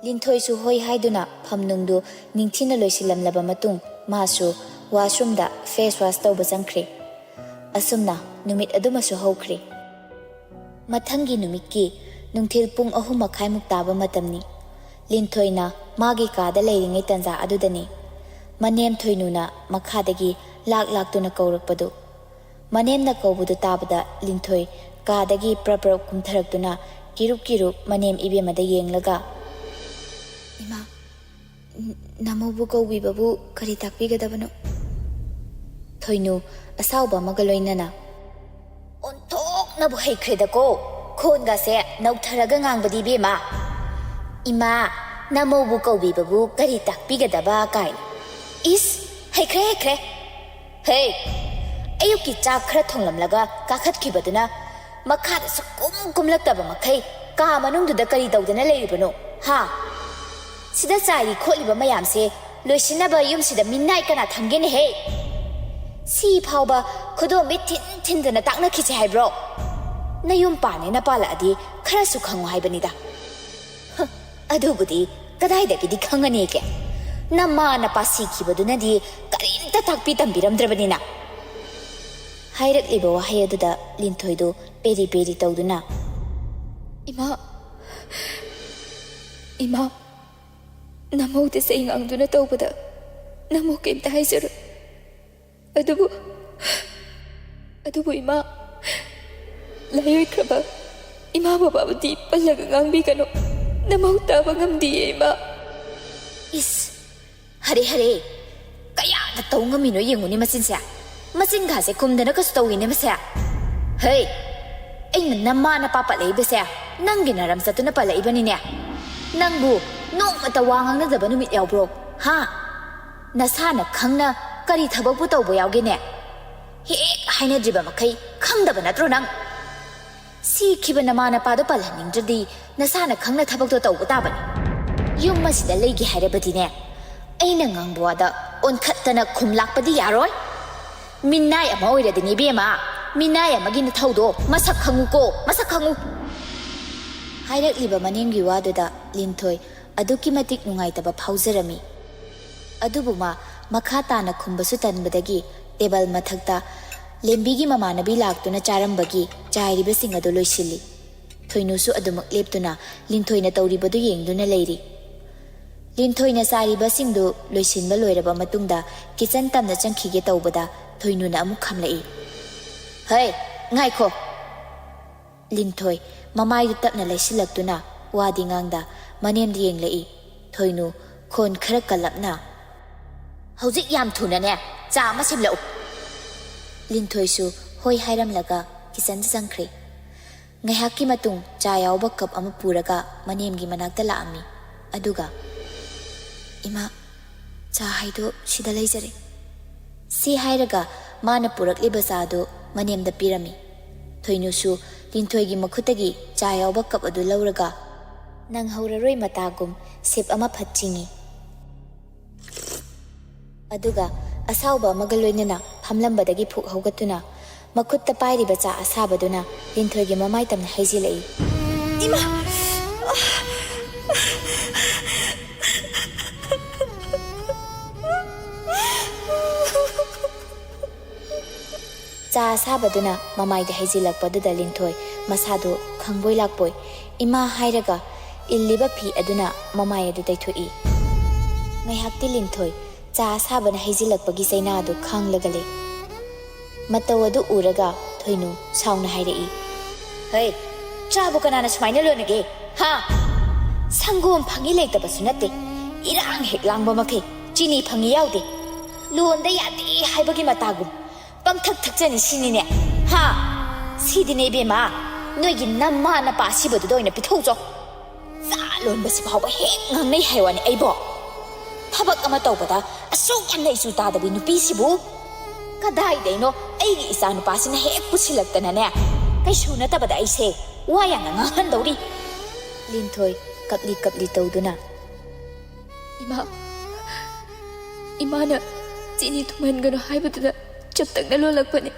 ꯂꯤꯟꯊꯣꯏꯁꯨ ꯍꯣꯏ ꯍꯥꯏꯗꯨꯅ ꯐꯝꯅꯨꯡꯗꯨ ꯅꯤꯡꯊꯤꯅ ꯂꯣꯏꯁꯤꯜꯂꯝꯂꯕ ꯃꯇꯨꯡ ꯃꯥꯁꯨ ꯋꯥꯁꯔꯨꯝꯗ ꯐꯦꯁ ꯋꯥꯁ ꯇꯧꯕ ꯆꯪꯈ꯭ꯔꯦ꯫ ꯑꯁꯨꯝꯅ ꯅꯨꯃꯤꯠ ꯑꯗꯨꯃꯁꯨ ꯍꯧꯈ꯭ꯔꯦ꯫ ꯃꯊꯪꯒꯤ ꯅꯨꯃꯤꯠꯀꯤ ꯅꯨꯡꯊꯤꯜ ꯄꯨꯡ ꯑꯍꯨꯝ ꯃꯈꯥꯏꯃꯨꯛ ꯇꯥꯕ ꯃꯇꯝꯅꯤ꯫ ꯂꯤꯟꯊꯣꯏꯅ ꯃꯥꯒꯤ ꯀꯥꯗ ꯂꯩꯔꯤꯉꯩ ꯇꯟꯖꯥ ꯑꯗꯨꯗꯅꯤ ꯃꯅꯦꯝ ꯊꯣꯏꯅꯨꯅ ꯃꯈꯥꯗꯒꯤ ꯂꯥꯛ ꯂꯥꯛꯇꯨꯅ ꯀꯧꯔꯛꯄꯗꯨ꯫ ꯃꯅꯦꯝꯅ ꯀꯧꯕꯗꯨ ꯇꯥꯕꯗ ꯂꯤꯟꯊꯣꯏ ꯀꯥꯗꯒꯤ ꯄ꯭ꯔꯞ ꯄ꯭ꯔꯞ ꯀꯨꯝꯊꯔꯛꯇꯨꯅ ꯀꯤꯔꯨꯛ ꯀꯤꯔꯨꯛ ꯃꯅꯦꯝ ꯏꯕꯦꯝꯃꯗ ꯌꯦꯡꯂꯒ, "ꯏꯃꯥ, ꯅ-, ꯅꯃꯧꯕꯨ ꯀꯧꯕꯤꯕꯕꯨ ꯀꯔꯤ ꯇꯥꯛꯄꯤꯒꯗꯕꯅꯣ?" ꯊꯣꯏꯅꯨ ꯑꯁꯥꯎꯕ ꯑꯃꯒ ꯂꯣꯏꯅꯅ, "ꯑꯣꯟꯊꯣꯛꯅꯕꯨ ꯍꯩꯈ꯭ꯔꯦꯗꯀꯣ, ꯈꯣꯟꯒꯁꯦ ꯅꯧꯊꯔꯒ ꯉꯥꯡꯕꯗꯤ ꯏꯕꯦꯝꯃ꯫ ꯏꯃꯥ, ꯅꯃꯧꯕꯨ ꯀꯧꯕꯤꯕꯕꯨ ꯀꯔꯤ ꯇꯥꯛꯄꯤꯒꯗꯕ ꯀꯥꯏꯅ꯫ ꯏꯁ, ꯍꯩꯈ꯭ꯔꯦ, ꯍꯩꯈ꯭ꯔꯦ꯫ ꯍꯦ, ꯑꯌꯨꯛꯀꯤ ꯆꯥꯛ ꯈꯔ ꯊꯣꯡꯂꯝꯂꯒ ꯀꯥꯈꯠꯈꯤꯕꯗꯨꯅ ꯃꯈꯥꯗ ꯁꯨꯛꯀꯨꯝ ꯀꯨꯝꯂꯛꯇꯕ ꯃꯈꯩ ꯀꯥ ꯃꯅꯨꯡꯗꯨꯗ ꯀꯔꯤ ꯇꯧꯗꯅ ꯂꯩꯔꯤꯕꯅꯣ, ꯍꯥ? ꯁꯤꯗ ꯆꯥꯏꯔꯤ ꯈꯣꯠꯂꯤꯕ ꯃꯌꯥꯝꯁꯦ ꯂꯣꯏꯁꯤꯟꯅꯕ ꯌꯨꯝꯁꯤꯗ ꯃꯤꯅꯥꯏ ꯀꯅꯥ ꯊꯝꯒꯦꯅꯦꯍꯦ? ꯁꯤ ꯐꯥꯎꯕ ꯈꯨꯗꯣꯝꯕꯤ ꯊꯤꯟ ꯊꯤꯟꯗꯅ ꯇꯥꯛꯅꯈꯤꯁꯦ ꯍꯥꯏꯕ꯭ꯔꯣ? ꯅꯌꯨꯝ ꯄꯥꯟꯅꯦꯅ ꯄꯥꯜꯂꯛꯑꯗꯤ ꯈꯔꯁꯨ ꯈꯪꯉꯨ ꯍꯥꯏꯕꯅꯤꯗ꯫ ꯍ, ꯑꯗꯨꯕꯨꯗꯤ ꯀꯗꯥꯏꯗꯒꯤꯗꯤ ꯈꯪꯉꯅꯤꯒꯦ? ꯅꯃꯥ ꯅꯄꯥ ꯁꯤꯈꯤꯕꯗꯨꯅꯗꯤ ꯀꯔꯤꯝꯇ ꯇꯥꯛꯄꯤ ꯇꯝꯕꯤꯔꯝꯗ꯭ꯔꯕꯅꯤꯅ꯫" ꯍꯥꯏꯔꯛꯂꯤꯕ ꯋꯥꯍꯩ ꯑꯗꯨꯗ ꯂꯤꯟꯊꯣꯏꯗꯨ ꯄꯦꯔꯤ ꯄꯦꯔꯤ ꯇꯧꯗꯨꯅ, "ꯏꯃꯥ, ꯏꯃꯥ, ꯅꯃꯧꯗ ꯆꯩ ꯉꯥꯡꯗꯨꯅ ꯇꯧꯕꯗ ꯅꯃꯧ ꯀꯩꯝꯇ ꯍꯥꯏꯖꯔꯣꯏ꯫ ꯑꯗꯨꯕꯨ, ꯑꯗꯨꯕꯨ ꯏꯃꯥ, ꯂꯥꯏꯑꯣꯏꯈ꯭ꯔꯕ ꯏꯃꯥ ꯕꯕꯥꯕꯨꯗꯤ ꯄꯜꯂꯒ ꯉꯥꯡꯕꯤꯒꯅꯨ꯫ ꯅꯃꯧ ꯇꯥꯕ ꯉꯝꯗꯤꯌꯦ ꯏꯃꯥ꯫" ꯏꯁ, ꯍꯔꯦ ꯍꯔꯦ, ꯀꯌꯥꯗ ꯇꯧ ꯉꯝꯃꯤꯅꯣ ꯌꯦꯡꯉꯨꯅꯦ ꯃꯆꯤꯟꯁꯦ꯫ ꯃꯆꯤꯟꯒꯥꯁꯦ ꯈꯨꯝꯗꯅ ꯀꯁꯨ ꯇꯧꯏꯅꯦ ꯃꯁꯦ꯫ ꯍꯩ, ꯑꯩꯅ ꯅꯃꯥ ꯅꯄꯥ ꯄꯜꯂꯛꯏꯕꯁꯦ ꯅꯪꯒꯤ ꯅꯔꯝ ꯆꯠꯇꯨꯅ ꯄꯜꯂꯛꯏꯕꯅꯤꯅꯦ꯫ ꯅꯪꯕꯨ ꯅꯣꯡꯃꯇ ꯋꯥ ꯉꯥꯡꯅꯗꯕ ꯅꯨꯃꯤꯠ ꯌꯥꯎꯕ꯭ꯔꯣ? ꯍꯥ? ꯅꯁꯥꯅ ꯈꯪꯅ ꯀꯔꯤ ꯊꯕꯛꯄꯨ ꯇꯧꯕ ꯌꯥꯎꯒꯦꯅꯦ? ꯍꯦꯛ ꯍꯥꯏꯅꯗ꯭ꯔꯤꯕ ꯃꯈꯩ ꯈꯪꯗꯕ ꯅꯠꯇ꯭ꯔꯣ ꯅꯪ? ꯁꯤꯈꯤꯕ ꯅꯃꯥ ꯅꯄꯥꯗꯣ ꯄꯜꯍꯟꯅꯤꯡꯗ꯭ꯔꯗꯤ ꯅꯁꯥꯅ ꯈꯪꯅ ꯊꯕꯛꯇꯣ ꯇꯧꯕ ꯇꯥꯕꯅꯤ꯫ ꯌꯨꯝ ꯑꯁꯤꯗ ꯂꯩꯒꯦ ꯍꯥꯏꯔꯕꯗꯤꯅꯦ, ꯑꯩꯅ ꯉꯥꯡꯕ ꯋꯥꯗ ꯑꯣꯟꯈꯠꯇꯅ ꯈꯨꯝ ꯂꯥꯛꯄꯗꯤ ꯌꯥꯔꯣꯏ꯫ ꯃꯤꯅꯥꯏ ꯑꯃ ꯑꯣꯏꯔꯗꯤꯅꯦ ꯏꯕꯦꯝꯃ, ꯃꯤꯅꯥꯏ ꯑꯃꯒꯤ ꯅꯊꯧꯗꯣ ꯃꯁꯛ ꯈꯪꯉꯨꯀꯣ, ꯃꯁꯛ ꯈꯪꯉꯨ꯫ ꯍꯥꯏꯔꯛꯂꯤꯕ ꯃꯅꯦꯝꯒꯤ ꯋꯥꯗꯨꯗ ꯂꯤꯟꯊꯣꯏ ꯑꯗꯨꯛꯀꯤ ꯃꯇꯤꯛ ꯅꯨꯡꯉꯥꯏꯇꯕ ꯐꯥꯎꯖꯔꯝꯃꯤ꯫ ꯑꯗꯨꯕꯨ ꯃꯥ ꯃꯈꯥ ꯇꯥꯅ ꯈꯨꯝꯕꯁꯨ ꯇꯟꯕꯗꯒꯤ ꯇꯦꯕꯜ ꯃꯊꯛꯇ ꯂꯦꯝꯕꯤꯒꯤ ꯃꯃꯥꯟꯅꯕꯤ ꯂꯥꯛꯇꯨꯅ ꯆꯥꯔꯝꯕꯒꯤ ꯆꯥꯏꯔꯤꯕꯁꯤꯡ ꯑꯗꯨ ꯂꯣꯏꯁꯤꯜꯂꯤ꯫ ꯊꯣꯏꯅꯨꯁꯨ ꯑꯗꯨꯃꯛ ꯂꯦꯞꯇꯨꯅ ꯂꯤꯟꯊꯣꯏꯅ ꯇꯧꯔꯤꯕꯗꯨ ꯌꯦꯡꯗꯨꯅ ꯂꯩꯔꯤ꯫ ꯂꯤꯟꯊꯣꯏꯅ ꯆꯥꯔꯤꯕꯁꯤꯡꯗꯨ ꯂꯣꯏꯁꯤꯟꯕ ꯂꯣꯏꯔꯕ ꯃꯇꯨꯡꯗ ꯀꯤꯆꯟ ꯇꯝꯅ ꯆꯪꯈꯤꯒꯦ ꯇꯧꯕꯗ ꯊꯣꯏꯅꯨꯅ ꯑꯃꯨꯛ ꯈꯝꯂꯛꯏ꯫ "ꯍꯩ, ꯉꯥꯏꯈꯣ!" ꯂꯤꯟꯊꯣꯏ ꯃꯃꯥꯏꯗꯨ ꯇꯞꯅ ꯂꯩꯁꯤꯜꯂꯛꯇꯨꯅ ꯋꯥꯗꯤ ꯉꯥꯡꯗ ꯃꯅꯦꯝꯗ ꯌꯦꯡꯂꯛꯏ꯫ ꯊꯣꯏꯅꯨ ꯈꯣꯟ ꯈꯔ ꯀꯜꯂꯞꯅ, "ꯍꯧꯖꯤꯛ ꯌꯥꯝ ꯊꯨꯅꯅꯦ ꯆꯥ ꯑꯃ ꯁꯦꯝꯂꯛꯎ!" ꯂꯤꯟꯊꯣꯏꯁꯨ ꯍꯣꯏ ꯍꯥꯏꯔꯝꯂꯒ ꯀꯤꯆꯟꯗ ꯆꯪꯈ꯭ꯔꯦ꯫ ꯉꯥꯏꯍꯥꯛꯀꯤ ꯃꯇꯨꯡ ꯆꯥ ꯌꯥꯎꯕ ꯀꯞ ꯑꯃ ꯄꯨꯔꯒ ꯃꯅꯦꯝꯒꯤ ꯃꯅꯥꯛꯇ ꯂꯥꯛꯑꯝꯃꯤ꯫ ꯑꯗꯨꯒ, "ꯏꯃꯥ, ꯆꯥ ꯍꯥꯏꯗꯣ ꯁꯤꯗ ꯂꯩꯖꯔꯦ꯫" ꯁꯤ ꯍꯥꯏꯔꯒ ꯃꯥꯅ ꯄꯨꯔꯛꯂꯤꯕ ꯆꯥꯗꯨ ꯃꯅꯦꯝꯗ ꯄꯤꯔꯝꯃꯤ꯫ ꯊꯣꯏꯅꯨꯁꯨ ꯂꯤꯟꯊꯣꯏꯒꯤ ꯃꯈꯨꯠꯇꯒꯤ ꯆꯥ ꯌꯥꯎꯕ ꯀꯞ ꯑꯗꯨ ꯂꯧꯔꯒ ꯅꯪꯍꯧꯔꯔꯣꯏ ꯃꯇꯥꯒꯨꯝ ꯁꯤꯞ ꯑꯃ ꯐꯠ ꯆꯤꯡꯏ꯫ ꯑꯗꯨꯒ ꯑꯁꯥꯎꯕ ꯑꯃꯒ ꯂꯣꯏꯅꯅ ꯐꯝꯂꯝꯕꯗꯒꯤ ꯐꯨꯛ ꯍꯧꯒꯠꯇꯨꯅ ꯃꯈꯨꯠꯇ ꯄꯥꯏꯔꯤꯕ ꯆꯥ ꯑꯁꯥꯕꯗꯨꯅ ꯂꯤꯟꯊꯣꯏꯒꯤ ꯃꯃꯥꯏ ꯇꯝꯅ ꯍꯩꯖꯤꯜꯂꯛꯏ꯫ "ꯏꯃꯥ!" ꯆꯥ ꯑꯁꯥꯕꯗꯨꯅ ꯃꯃꯥꯏꯗ ꯍꯩꯖꯤꯜꯂꯛꯄꯗꯨꯗ ꯂꯤꯟꯊꯣꯏ ꯃꯁꯥꯗꯨ ꯈꯪꯕꯣꯏ ꯂꯥꯛꯄꯣꯏ "ꯏꯃꯥ" ꯍꯥꯏꯔꯒ ꯏꯜꯂꯤꯕ ꯐꯤ ꯑꯗꯨꯅ ꯃꯃꯥꯏ ꯑꯗꯨ ꯇꯩꯊꯣꯛꯏ꯫ ꯉꯥꯏꯍꯥꯛꯇꯤ ꯂꯤꯟꯊꯣꯏ ꯆꯥ ꯑꯁꯥꯕꯅ ꯍꯩꯖꯤꯜꯂꯛꯄꯒꯤ ꯆꯩꯅꯥ ꯑꯗꯨ ꯈꯥꯡꯂꯒ ꯂꯩ꯫ ꯃꯇꯧ ꯑꯗꯨ ꯎꯔꯒ ꯊꯣꯏꯅꯨ ꯁꯥꯎꯅ ꯍꯥꯏꯔꯛꯏ, "ꯍꯩ, ꯆꯥꯕꯨ ꯀꯅꯥꯅ ꯁꯨꯃꯥꯏꯅ ꯂꯣꯟꯅꯒꯦ? ꯍꯥ? ꯁꯪꯒꯣꯝ ꯐꯪꯉꯤ ꯂꯩꯇꯕꯁꯨ ꯅꯠꯇꯦ꯫ ꯏꯔꯥꯡ ꯍꯦꯛ ꯂꯥꯡꯕ ꯃꯈꯩ ꯆꯤꯅꯤ ꯐꯪꯉꯤ ꯌꯥꯎꯗꯦ꯫ ꯂꯣꯟꯗ ꯌꯥꯗꯦ ꯍꯥꯏꯕꯒꯤ ꯃꯇꯥꯒꯨꯝ ꯄꯪꯊꯛ ꯊꯛꯆꯅꯤ ꯁꯤꯅꯤꯅꯦ? ꯍꯥ? ꯁꯤꯗꯤꯅꯦ ꯏꯕꯦꯝꯃ, ꯅꯣꯏꯒꯤ ꯅꯃꯥ ꯅꯄꯥ ꯁꯤꯕꯗꯨꯗ ꯑꯣꯏꯅ ꯄꯤꯊꯣꯛꯆꯧ꯫ ꯆꯥ ꯂꯣꯟꯕꯁꯤ ꯐꯥꯎꯕ ꯍꯦꯛ ꯉꯥꯡꯅꯩ ꯍꯥꯏ ꯋꯥꯅꯤ ꯑꯩꯕꯣ꯫ ꯊꯕꯛ ꯑꯃ ꯇꯧꯕꯗ ꯑꯁꯨꯛ ꯌꯥꯝꯅ ꯏꯆꯨ ꯇꯥꯗꯕꯤ ꯅꯨꯄꯤꯁꯤꯕꯨ ꯀꯗꯥꯏꯗꯩꯅꯣ ꯑꯩꯒꯤ ꯏꯆꯥ ꯅꯨꯄꯥꯁꯤꯅ ꯍꯦꯛ ꯄꯨꯁꯤꯜꯂꯛꯇꯅꯅꯦ, ꯀꯩꯁꯨ ꯅꯠꯇꯕꯗ ꯑꯩꯁꯦ ꯋꯥ ꯌꯥꯝꯅ ꯉꯥꯡꯍꯟꯗꯧꯔꯤ꯫" ꯂꯤꯟꯊꯣꯏ ꯀꯞꯂꯤ ꯀꯞꯂꯤ ꯇꯧꯗꯨꯅ, "ꯏꯃꯥ, ꯏꯃꯥꯅ ꯆꯤꯅꯤ ꯊꯨꯝꯍꯟꯒꯅꯨ ꯍꯥꯏꯕꯗꯨꯗ ꯆꯞꯇꯛꯅ ꯂꯣꯜꯂꯛꯄꯅꯤ꯫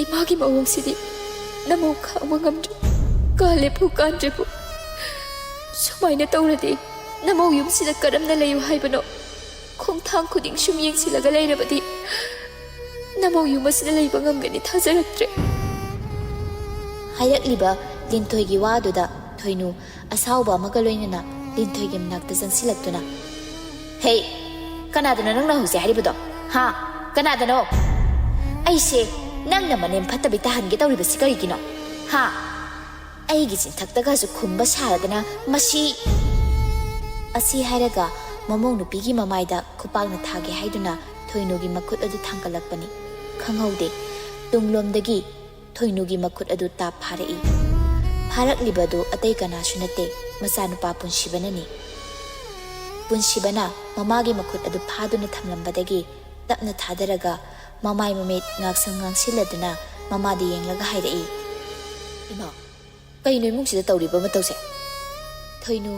ꯏꯃꯥꯒꯤ ꯃꯑꯣꯡꯁꯤꯗꯤ ꯅꯃꯧ ꯈꯥꯡꯕ ꯉꯝꯗ꯭ꯔꯦ꯫ ꯀꯥꯂꯦ ꯐꯨ ꯀꯥꯟꯗ꯭ꯔꯦꯕꯨ꯫ ꯁꯨꯃꯥꯏꯅ ꯇꯧꯔꯗꯤ ꯅꯃꯧ ꯌꯨꯝꯁꯤꯗ ꯀꯔꯝꯅ ꯂꯩꯌꯨ ꯍꯥꯏꯕꯅꯣ? ꯈꯣꯡꯊꯥꯡ ꯈꯨꯗꯤꯡ ꯁꯨꯝ ꯌꯦꯡꯁꯤꯜꯂꯒ ꯂꯩꯔꯕꯗꯤ ꯅꯃꯧ ꯌꯨꯝ ꯑꯁꯤꯗ ꯂꯩꯕ ꯉꯝꯒꯅꯤ ꯊꯥꯖꯔꯛꯇ꯭ꯔꯦ꯫ ꯍꯥꯏꯔꯛꯂꯤꯕ ꯂꯤꯟꯊꯣꯏꯒꯤ ꯋꯥꯗꯨꯗ ꯊꯣꯏꯅꯨ ꯑꯁꯥꯎꯕ ꯑꯃꯒ ꯂꯣꯏꯅꯅ ꯂꯤꯟꯊꯣꯏꯒꯤ ꯃꯅꯥꯛꯇ ꯆꯪꯁꯤꯜꯂꯛꯇꯨꯅ, "ꯍꯦ, ꯀꯅꯥꯗꯅꯣ ꯅꯪꯅ ꯍꯧꯖꯤꯛ ꯍꯥꯏꯔꯤꯕꯗꯣ? ꯍꯥ? ꯀꯅꯥꯗꯅꯣ? ꯑꯩꯁꯦ ꯅꯪꯅ ꯃꯅꯦꯝ ꯐꯠꯇꯕꯤ ꯇꯥꯍꯟꯒꯦ ꯇꯧꯔꯤꯕꯁꯤ ꯀꯔꯤꯒꯤꯅꯣ? ꯍꯥ? ꯑꯩꯒꯤ ꯆꯤꯟꯊꯛꯇꯒꯁꯨ ꯈꯨꯝꯕ ꯁꯥꯔꯗꯅ ꯃꯁꯤ!" ꯑꯁꯤ ꯍꯥꯏꯔꯒ ꯃꯃꯧ ꯅꯨꯄꯤꯒꯤ ꯃꯃꯥꯏꯗ ꯈꯨꯄꯥꯛꯅ ꯊꯥꯒꯦ ꯍꯥꯏꯗꯨꯅ ꯊꯣꯏꯅꯨꯒꯤ ꯃꯈꯨꯠ ꯑꯗꯨ ꯊꯥꯡꯒꯠꯂꯛꯄꯅꯤ꯫ ꯈꯪꯍꯧꯗꯦ, ꯇꯨꯡꯂꯣꯝꯗꯒꯤ ꯊꯣꯏꯅꯨꯒꯤ ꯃꯈꯨꯠ ꯑꯗꯨ ꯇꯥꯞ ꯐꯥꯔꯛꯏ꯫ ꯐꯥꯔꯛꯂꯤꯕ ꯑꯗꯨ ꯑꯇꯩ ꯀꯅꯥꯁꯨ ꯅꯠꯇꯦ, ꯃꯆꯥꯅꯨꯄꯥ ꯄꯨꯟꯁꯤꯕꯅꯅꯤ꯫ ꯄꯨꯟꯁꯤꯕꯅ ꯃꯃꯥꯒꯤ ꯃꯈꯨꯠ ꯑꯗꯨ ꯐꯥꯗꯨꯅ ꯊꯝꯂꯝꯕꯗꯒꯤ ꯇꯞꯅ ꯊꯥꯗꯔꯒ ꯃꯃꯥꯏ ꯃꯃꯤꯠ ꯉꯥꯛꯁꯪ ꯉꯥꯡꯁꯤꯜꯂꯗꯨꯅ ꯃꯃꯥꯗ ꯌꯦꯡꯂꯒ ꯍꯥꯏꯔꯛꯏ, "ꯏꯃꯥ, ꯀꯩꯅꯣ ꯏꯃꯨꯡꯁꯤꯗ ꯇꯧꯔꯤꯕ ꯃꯇꯧꯁꯦ?" ꯊꯣꯏꯅꯨ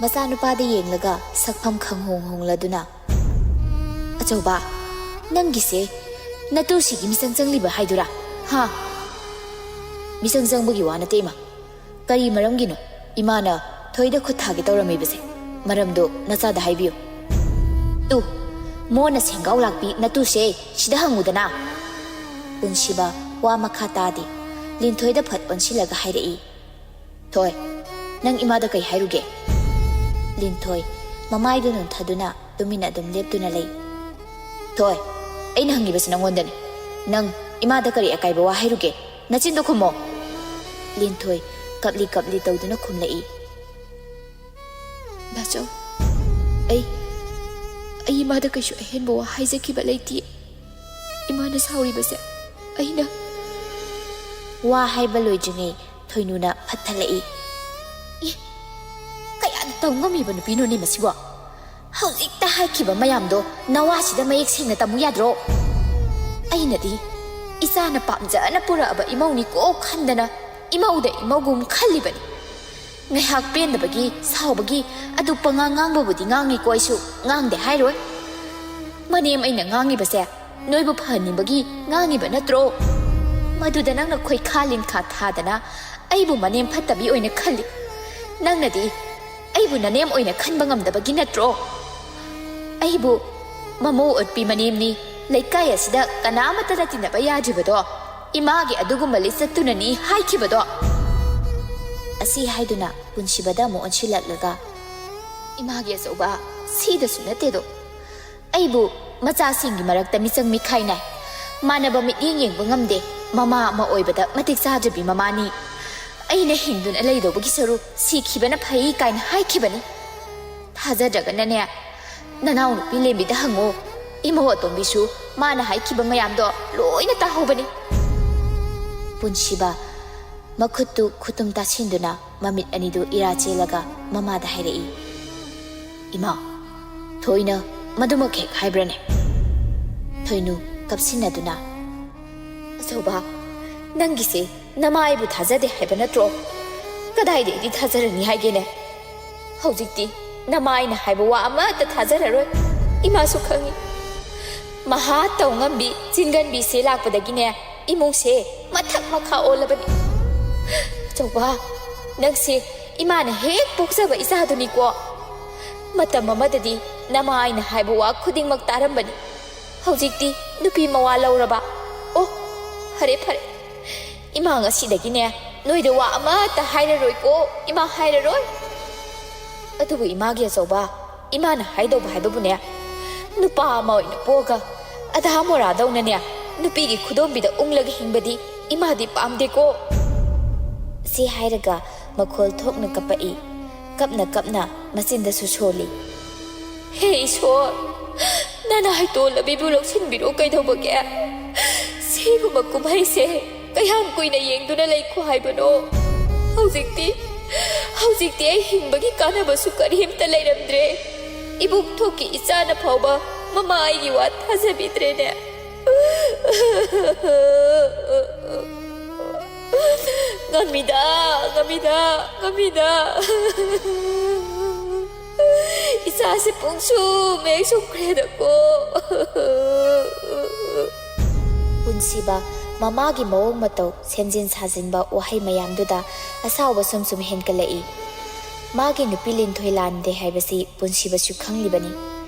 ꯃꯆꯥꯅꯨꯄꯥꯗ ꯌꯦꯡꯂꯒ ꯁꯛꯐꯝ ꯈꯪꯍꯣꯡ ꯍꯣꯡꯂꯗꯨꯅ, "ꯑꯆꯧꯕ, ꯅꯪꯒꯤꯁꯦ ꯅꯇꯨꯁꯤꯒꯤ ꯃꯤꯆꯪ ꯆꯪꯂꯤꯕ ꯍꯥꯏꯗꯨꯔꯥ? ꯍꯥ?" "ꯃꯤꯆꯪ ꯆꯪꯕꯒꯤ ꯋꯥ ꯅꯠꯇꯦ, ꯏꯃꯥ꯫ ꯀꯔꯤ ꯃꯔꯝꯒꯤꯅꯣ ꯏꯃꯥꯅ ꯊꯣꯏꯗ ꯈꯨꯠ ꯊꯥꯒꯦ ꯇꯧꯔꯝꯃꯤꯕꯁꯦ? ꯃꯔꯝꯗꯣ ꯅꯆꯥꯗ ꯍꯥꯏꯕꯤꯌꯨ꯫ ꯇꯨ, ꯃꯣꯟꯅ ꯁꯦꯡꯒꯥꯎ ꯂꯥꯛꯄꯤ ꯅꯇꯨꯁꯦ ꯁꯤꯗ ꯍꯪꯉꯨꯗꯅ!" ꯄꯨꯟꯁꯤꯕ ꯋꯥ ꯃꯈꯥ ꯇꯥꯗꯦ꯫ ꯂꯤꯟꯊꯣꯏꯗ ꯐꯠ ꯑꯣꯟꯁꯤꯜꯂꯒ ꯍꯥꯏꯔꯛꯏ, "ꯊꯣꯏ, ꯅꯪ ꯏꯃꯥꯗ ꯀꯩ ꯍꯥꯏꯔꯨꯒꯦ?" ꯂꯤꯟꯊꯣꯏ ꯃꯃꯥꯏꯗꯨ ꯅꯣꯟꯊꯗꯨꯅ ꯇꯨꯃꯤꯟꯅ ꯑꯗꯨꯝ ꯂꯦꯞꯇꯨꯅ ꯂꯩ꯫ "ꯊꯣꯏ, ꯑꯩꯅ ꯍꯪꯉꯤꯕꯁꯤ ꯅꯪꯉꯣꯟꯗꯅꯤ꯫ ꯅꯪ ꯏꯃꯥꯗ ꯀꯔꯤ ꯑꯀꯥꯏꯕ ꯋꯥ ꯍꯥꯏꯔꯨꯒꯦ? ꯅꯆꯤꯟꯗꯣ ꯈꯨꯝꯃꯣ!" ꯂꯤꯟꯊꯣꯏ ꯀꯞꯂꯤ ꯀꯞꯂꯤ ꯇꯧꯗꯨꯅ ꯈꯨꯝꯂꯛꯏ꯫ "ꯕꯥꯆꯧ, ꯑꯩ, ꯑꯩ ꯏꯃꯥꯗ ꯀꯩꯁꯨ ꯑꯍꯦꯟꯕ ꯋꯥ ꯍꯥꯏꯖꯈꯤꯕ ꯂꯩꯇꯦ꯫ ꯏꯃꯥꯅ ꯁꯥꯎꯔꯤꯕꯁꯦ ꯑꯩꯅ"꯫ ꯋꯥ ꯍꯥꯏꯕ ꯂꯣꯏꯗ꯭ꯔꯤꯉꯩ ꯊꯣꯏꯅꯨꯅ ꯐꯠꯊꯜꯂꯛꯏ꯫ "ꯏ, ꯀꯌꯥꯗ ꯇꯧ ꯉꯝꯃꯤꯕ ꯅꯨꯄꯤꯅꯣꯅꯦ ꯃꯁꯤꯕꯣ? ꯍꯧꯖꯤꯛꯇ ꯍꯥꯏꯈꯤꯕ ꯃꯌꯥꯝꯗꯣ ꯅꯋꯥꯁꯤꯗ ꯃꯌꯦꯛ ꯁꯦꯡꯅ ꯇꯝꯃꯨ ꯌꯥꯗ꯭ꯔꯣ? ꯑꯩꯅꯗꯤ ꯏꯆꯥꯅ ꯄꯥꯝꯖꯅ ꯄꯨꯔꯛꯑꯕ ꯏꯃꯧꯅꯤꯀꯣ ꯈꯟꯗꯅ ꯏꯃꯧꯗ ꯏꯃꯧꯒꯨꯝ ꯈꯜꯂꯤꯕꯅꯤ꯫ ꯉꯥꯏꯍꯥꯛ ꯄꯦꯟꯗꯕꯒꯤ, ꯁꯥꯎꯕꯒꯤ ꯑꯗꯨ ꯄꯉꯥꯡ ꯉꯥꯡꯕꯕꯨꯗꯤ ꯉꯥꯡꯉꯤꯀꯣ, ꯑꯩꯁꯨ ꯉꯥꯡꯗꯦ ꯍꯥꯏꯔꯣꯏ꯫ ꯃꯅꯦꯝ, ꯑꯩꯅ ꯉꯥꯡꯉꯤꯕꯁꯦ ꯅꯣꯏꯕꯨ ꯐꯍꯟꯅꯤꯡꯕꯒꯤ ꯉꯥꯡꯉꯤꯕ ꯅꯠꯇ꯭ꯔꯣ?" ꯃꯗꯨꯗ ꯅꯪꯅ ꯈꯣꯏꯈꯥ ꯂꯤꯟꯈꯥ ꯊꯥꯗꯅ ꯑꯩꯕꯨ ꯃꯅꯦꯝ ꯐꯠꯇꯕꯤ ꯑꯣꯏꯅ ꯈꯜꯂꯤ꯫ ꯅꯪꯅꯗꯤ ꯑꯩꯕꯨ ꯅꯅꯦꯝ ꯑꯣꯏꯅ ꯈꯟꯕ ꯉꯝꯗꯕꯒꯤ ꯅꯠꯇ꯭ꯔꯣ? ꯑꯩꯕꯨ ꯃꯃꯧ ꯑꯣꯠꯄꯤ ꯃꯅꯦꯝꯅꯤ, ꯂꯩꯀꯥꯏ ꯑꯁꯤꯗ ꯀꯅꯥꯃꯠꯇꯅ ꯇꯤꯟꯅꯕ ꯌꯥꯗ꯭ꯔꯤꯕꯗꯣ ꯏꯃꯥꯒꯤ ꯑꯗꯨꯒꯨꯝꯕ ꯂꯤꯆꯠꯇꯨꯅꯅꯤ ꯍꯥꯏꯈꯤꯕꯗꯣ꯫ ꯑꯁꯤ ꯍꯥꯏꯗꯨꯅ ꯄꯨꯟꯁꯤꯕꯗ ꯑꯃꯨꯛ ꯑꯣꯟꯁꯤꯜꯂꯛꯂꯒ, "ꯏꯃꯥꯒꯤ ꯑꯆꯧꯕ, ꯁꯤꯗꯁꯨ ꯅꯠꯇꯦꯗꯣ꯫ ꯑꯩꯕꯨ ꯃꯆꯥꯁꯤꯡꯒꯤ ꯃꯔꯛꯇ ꯃꯤꯆꯪ ꯃꯤꯈꯥꯏ ꯅꯥꯏ꯫ ꯃꯥꯟꯅꯕ ꯃꯤꯠꯌꯦꯡ ꯌꯦꯡꯕ ꯉꯝꯗꯦ꯫ ꯃꯃꯥ ꯑꯃ ꯑꯣꯏꯕꯗ ꯃꯇꯤꯛ ꯆꯥꯗ꯭ꯔꯕꯤ ꯃꯃꯥꯅꯤ꯫ ꯑꯩꯅ ꯍꯤꯡꯗꯨꯅ ꯂꯩꯗꯧꯕꯒꯤ ꯁꯔꯨꯛ ꯁꯤꯈꯤꯕꯅ ꯐꯩ" ꯀꯥꯏꯅ ꯍꯥꯏꯈꯤꯕꯅꯤ꯫ ꯊꯥꯖꯗ꯭ꯔꯒꯅꯅꯦ, ꯅꯅꯥꯎꯅꯨꯄꯤ ꯂꯦꯝꯕꯤꯗ ꯍꯪꯉꯨ꯫ ꯏꯃꯧ ꯑꯇꯣꯝꯕꯤꯁꯨ ꯃꯥꯅ ꯍꯥꯏꯈꯤꯕ ꯃꯌꯥꯝꯗꯣ ꯂꯣꯏꯅ ꯇꯥꯍꯧꯕꯅꯤ꯫ ꯄꯨꯟꯁꯤꯕ ꯃꯈꯨꯠꯇꯨ ꯈꯨꯇꯨꯝ ꯇꯥꯁꯤꯟꯗꯨꯅ ꯃꯃꯤꯠ ꯑꯅꯤꯗꯨ ꯏꯔꯥ ꯆꯦꯜꯂꯒ ꯃꯃꯥꯗ ꯍꯥꯏꯔꯛꯏ, "ꯏꯃꯥ, ꯊꯣꯏꯅ ꯃꯗꯨꯃꯛ ꯍꯦꯛ ꯍꯥꯏꯕ꯭ꯔꯅꯦ?" ꯊꯣꯏꯅꯨ ꯀꯞꯁꯤꯟꯅꯗꯨꯅ, "ꯑꯆꯧꯕ, ꯅꯪꯒꯤꯁꯦ ꯅꯃꯥ ꯑꯩꯕꯨ ꯊꯥꯖꯗꯦ ꯍꯥꯏꯕ ꯅꯠꯇ꯭ꯔꯣ? ꯀꯗꯥꯏꯗꯒꯤꯗꯤ ꯊꯥꯖꯔꯅꯤ ꯍꯥꯏꯒꯦꯅꯦ? ꯍꯧꯖꯤꯛꯇꯤ ꯅꯃꯥ ꯑꯩꯅ ꯍꯥꯏꯕ ꯋꯥ ꯑꯃꯠꯇ ꯊꯥꯖꯔꯔꯣꯏ꯫ ꯏꯃꯥꯁꯨ ꯈꯪꯉꯤ꯫ ꯃꯍꯥ ꯇꯧꯉꯝꯕꯤ, ꯆꯤꯟꯒꯟꯕꯤꯁꯦ ꯂꯥꯛꯄꯗꯒꯤꯅꯦ, ꯏꯃꯨꯡꯁꯦ ꯃꯊꯛ ꯃꯈꯥ ꯑꯣꯜꯂꯕꯅꯤ꯫ ꯑꯆꯧꯕ, ꯅꯪꯁꯦ ꯏꯃꯥꯅ ꯍꯦꯛ ꯄꯣꯛꯆꯕ ꯏꯆꯥꯗꯨꯅꯤꯀꯣ꯫ ꯃꯇꯝ ꯑꯃꯗꯗꯤ ꯅꯃꯥ ꯑꯩꯅ ꯍꯥꯏꯕ ꯋꯥ ꯈꯨꯗꯤꯡꯃꯛ ꯇꯥꯔꯝꯕꯅꯤ꯫ ꯍꯧꯖꯤꯛꯇꯤ ꯅꯨꯄꯤ ꯃꯋꯥ ꯂꯧꯔꯕ? ꯑꯣ, ꯐꯔꯦ, ꯐꯔꯦ꯫ ꯏꯃꯥ ꯉꯁꯤꯗꯒꯤꯅꯦ, ꯅꯣꯏꯗ ꯋꯥ ꯑꯃꯠꯇ ꯍꯥꯏꯔꯔꯣꯏꯀꯣ, ꯏꯃꯥ ꯍꯥꯏꯔꯔꯣꯏ꯫ ꯑꯗꯨꯕꯨ ꯏꯃꯥꯒꯤ ꯑꯆꯧꯕ, ꯏꯃꯥꯅ ꯍꯥꯏꯗꯧꯕ ꯍꯥꯏꯕꯕꯨꯅꯦ, ꯅꯨꯄꯥ ꯑꯃ ꯑꯣꯏꯅ ꯄꯣꯛꯑꯒ ꯑꯙꯥ ꯃꯣꯔꯥꯗꯧꯅꯅꯦ, ꯅꯨꯄꯤꯒꯤ ꯈꯨꯗꯣꯝꯕꯤꯗ ꯎꯪꯂꯒ ꯍꯤꯡꯕꯗꯤ ꯏꯃꯥꯗꯤ ꯄꯥꯝꯗꯦꯀꯣ꯫" ꯁꯤ ꯍꯥꯏꯔꯒ ꯃꯈꯣꯜ ꯊꯣꯛꯅ ꯀꯞꯄꯛꯏ꯫ ꯀꯞꯅ ꯀꯞꯅ ꯃꯆꯤꯟꯗꯁꯨ ꯁꯣꯜꯂꯤ꯫ "ꯍꯦ ꯏꯁꯣꯔ, ꯅꯅꯥꯏꯇꯣ ꯂꯝꯕꯤꯕꯨ ꯂꯧꯁꯤꯟꯕꯤꯔꯣ ꯀꯩꯗꯧꯕꯒꯦ? ꯁꯤꯒꯨꯝꯕ ꯀꯨꯝꯍꯩꯁꯦ ꯀꯌꯥꯝ ꯀꯨꯏꯅ ꯌꯦꯡꯗꯨꯅ ꯂꯩꯈꯣ ꯍꯥꯏꯕꯅꯣ? ꯍꯧꯖꯤꯛꯇꯤ, ꯍꯧꯖꯤꯛꯇꯤ ꯑꯩ ꯍꯤꯡꯕꯒꯤ ꯀꯥꯟꯅꯕꯁꯨ ꯀꯔꯤꯝꯇ ꯂꯩꯔꯝꯗ꯭ꯔꯦ꯫ ꯏꯕꯨꯡꯊꯣꯛꯀꯤ ꯏꯆꯥꯅ ꯐꯥꯎꯕ ꯃꯃꯥ ꯑꯩꯒꯤ ꯋꯥ ꯊꯥꯖꯕꯤꯗ꯭ꯔꯦꯅꯦ꯫" "ꯉꯝꯃꯤꯗ, ꯉꯝꯃꯤꯗ, ꯉꯝꯃꯤꯗ꯫ ꯏꯆꯥꯁꯦ ꯄꯨꯡꯁꯨꯝ ꯍꯦꯛ ꯁꯨꯝꯈ꯭ꯔꯦꯗꯀꯣ꯫" ꯄꯨꯟꯁꯤꯕ ꯃꯃꯥꯒꯤ ꯃꯑꯣꯡ ꯃꯇꯧ, ꯁꯦꯝꯖꯤꯟ ꯁꯥꯖꯤꯟꯕ ꯋꯥꯍꯩ ꯃꯌꯥꯝꯗꯨꯗ ꯑꯁꯥꯎꯕ ꯁꯨꯝ ꯁꯨꯝ ꯍꯦꯟꯀꯠꯂꯛꯏ꯫ ꯃꯥꯒꯤ ꯅꯨꯄꯤ ꯂꯤꯟꯊꯣꯏ ꯂꯥꯟꯗꯦ ꯍꯥꯏꯕꯁꯤ ꯄꯨꯟꯁꯤꯕꯁꯨ ꯈꯪꯂꯤꯕꯅꯤ꯫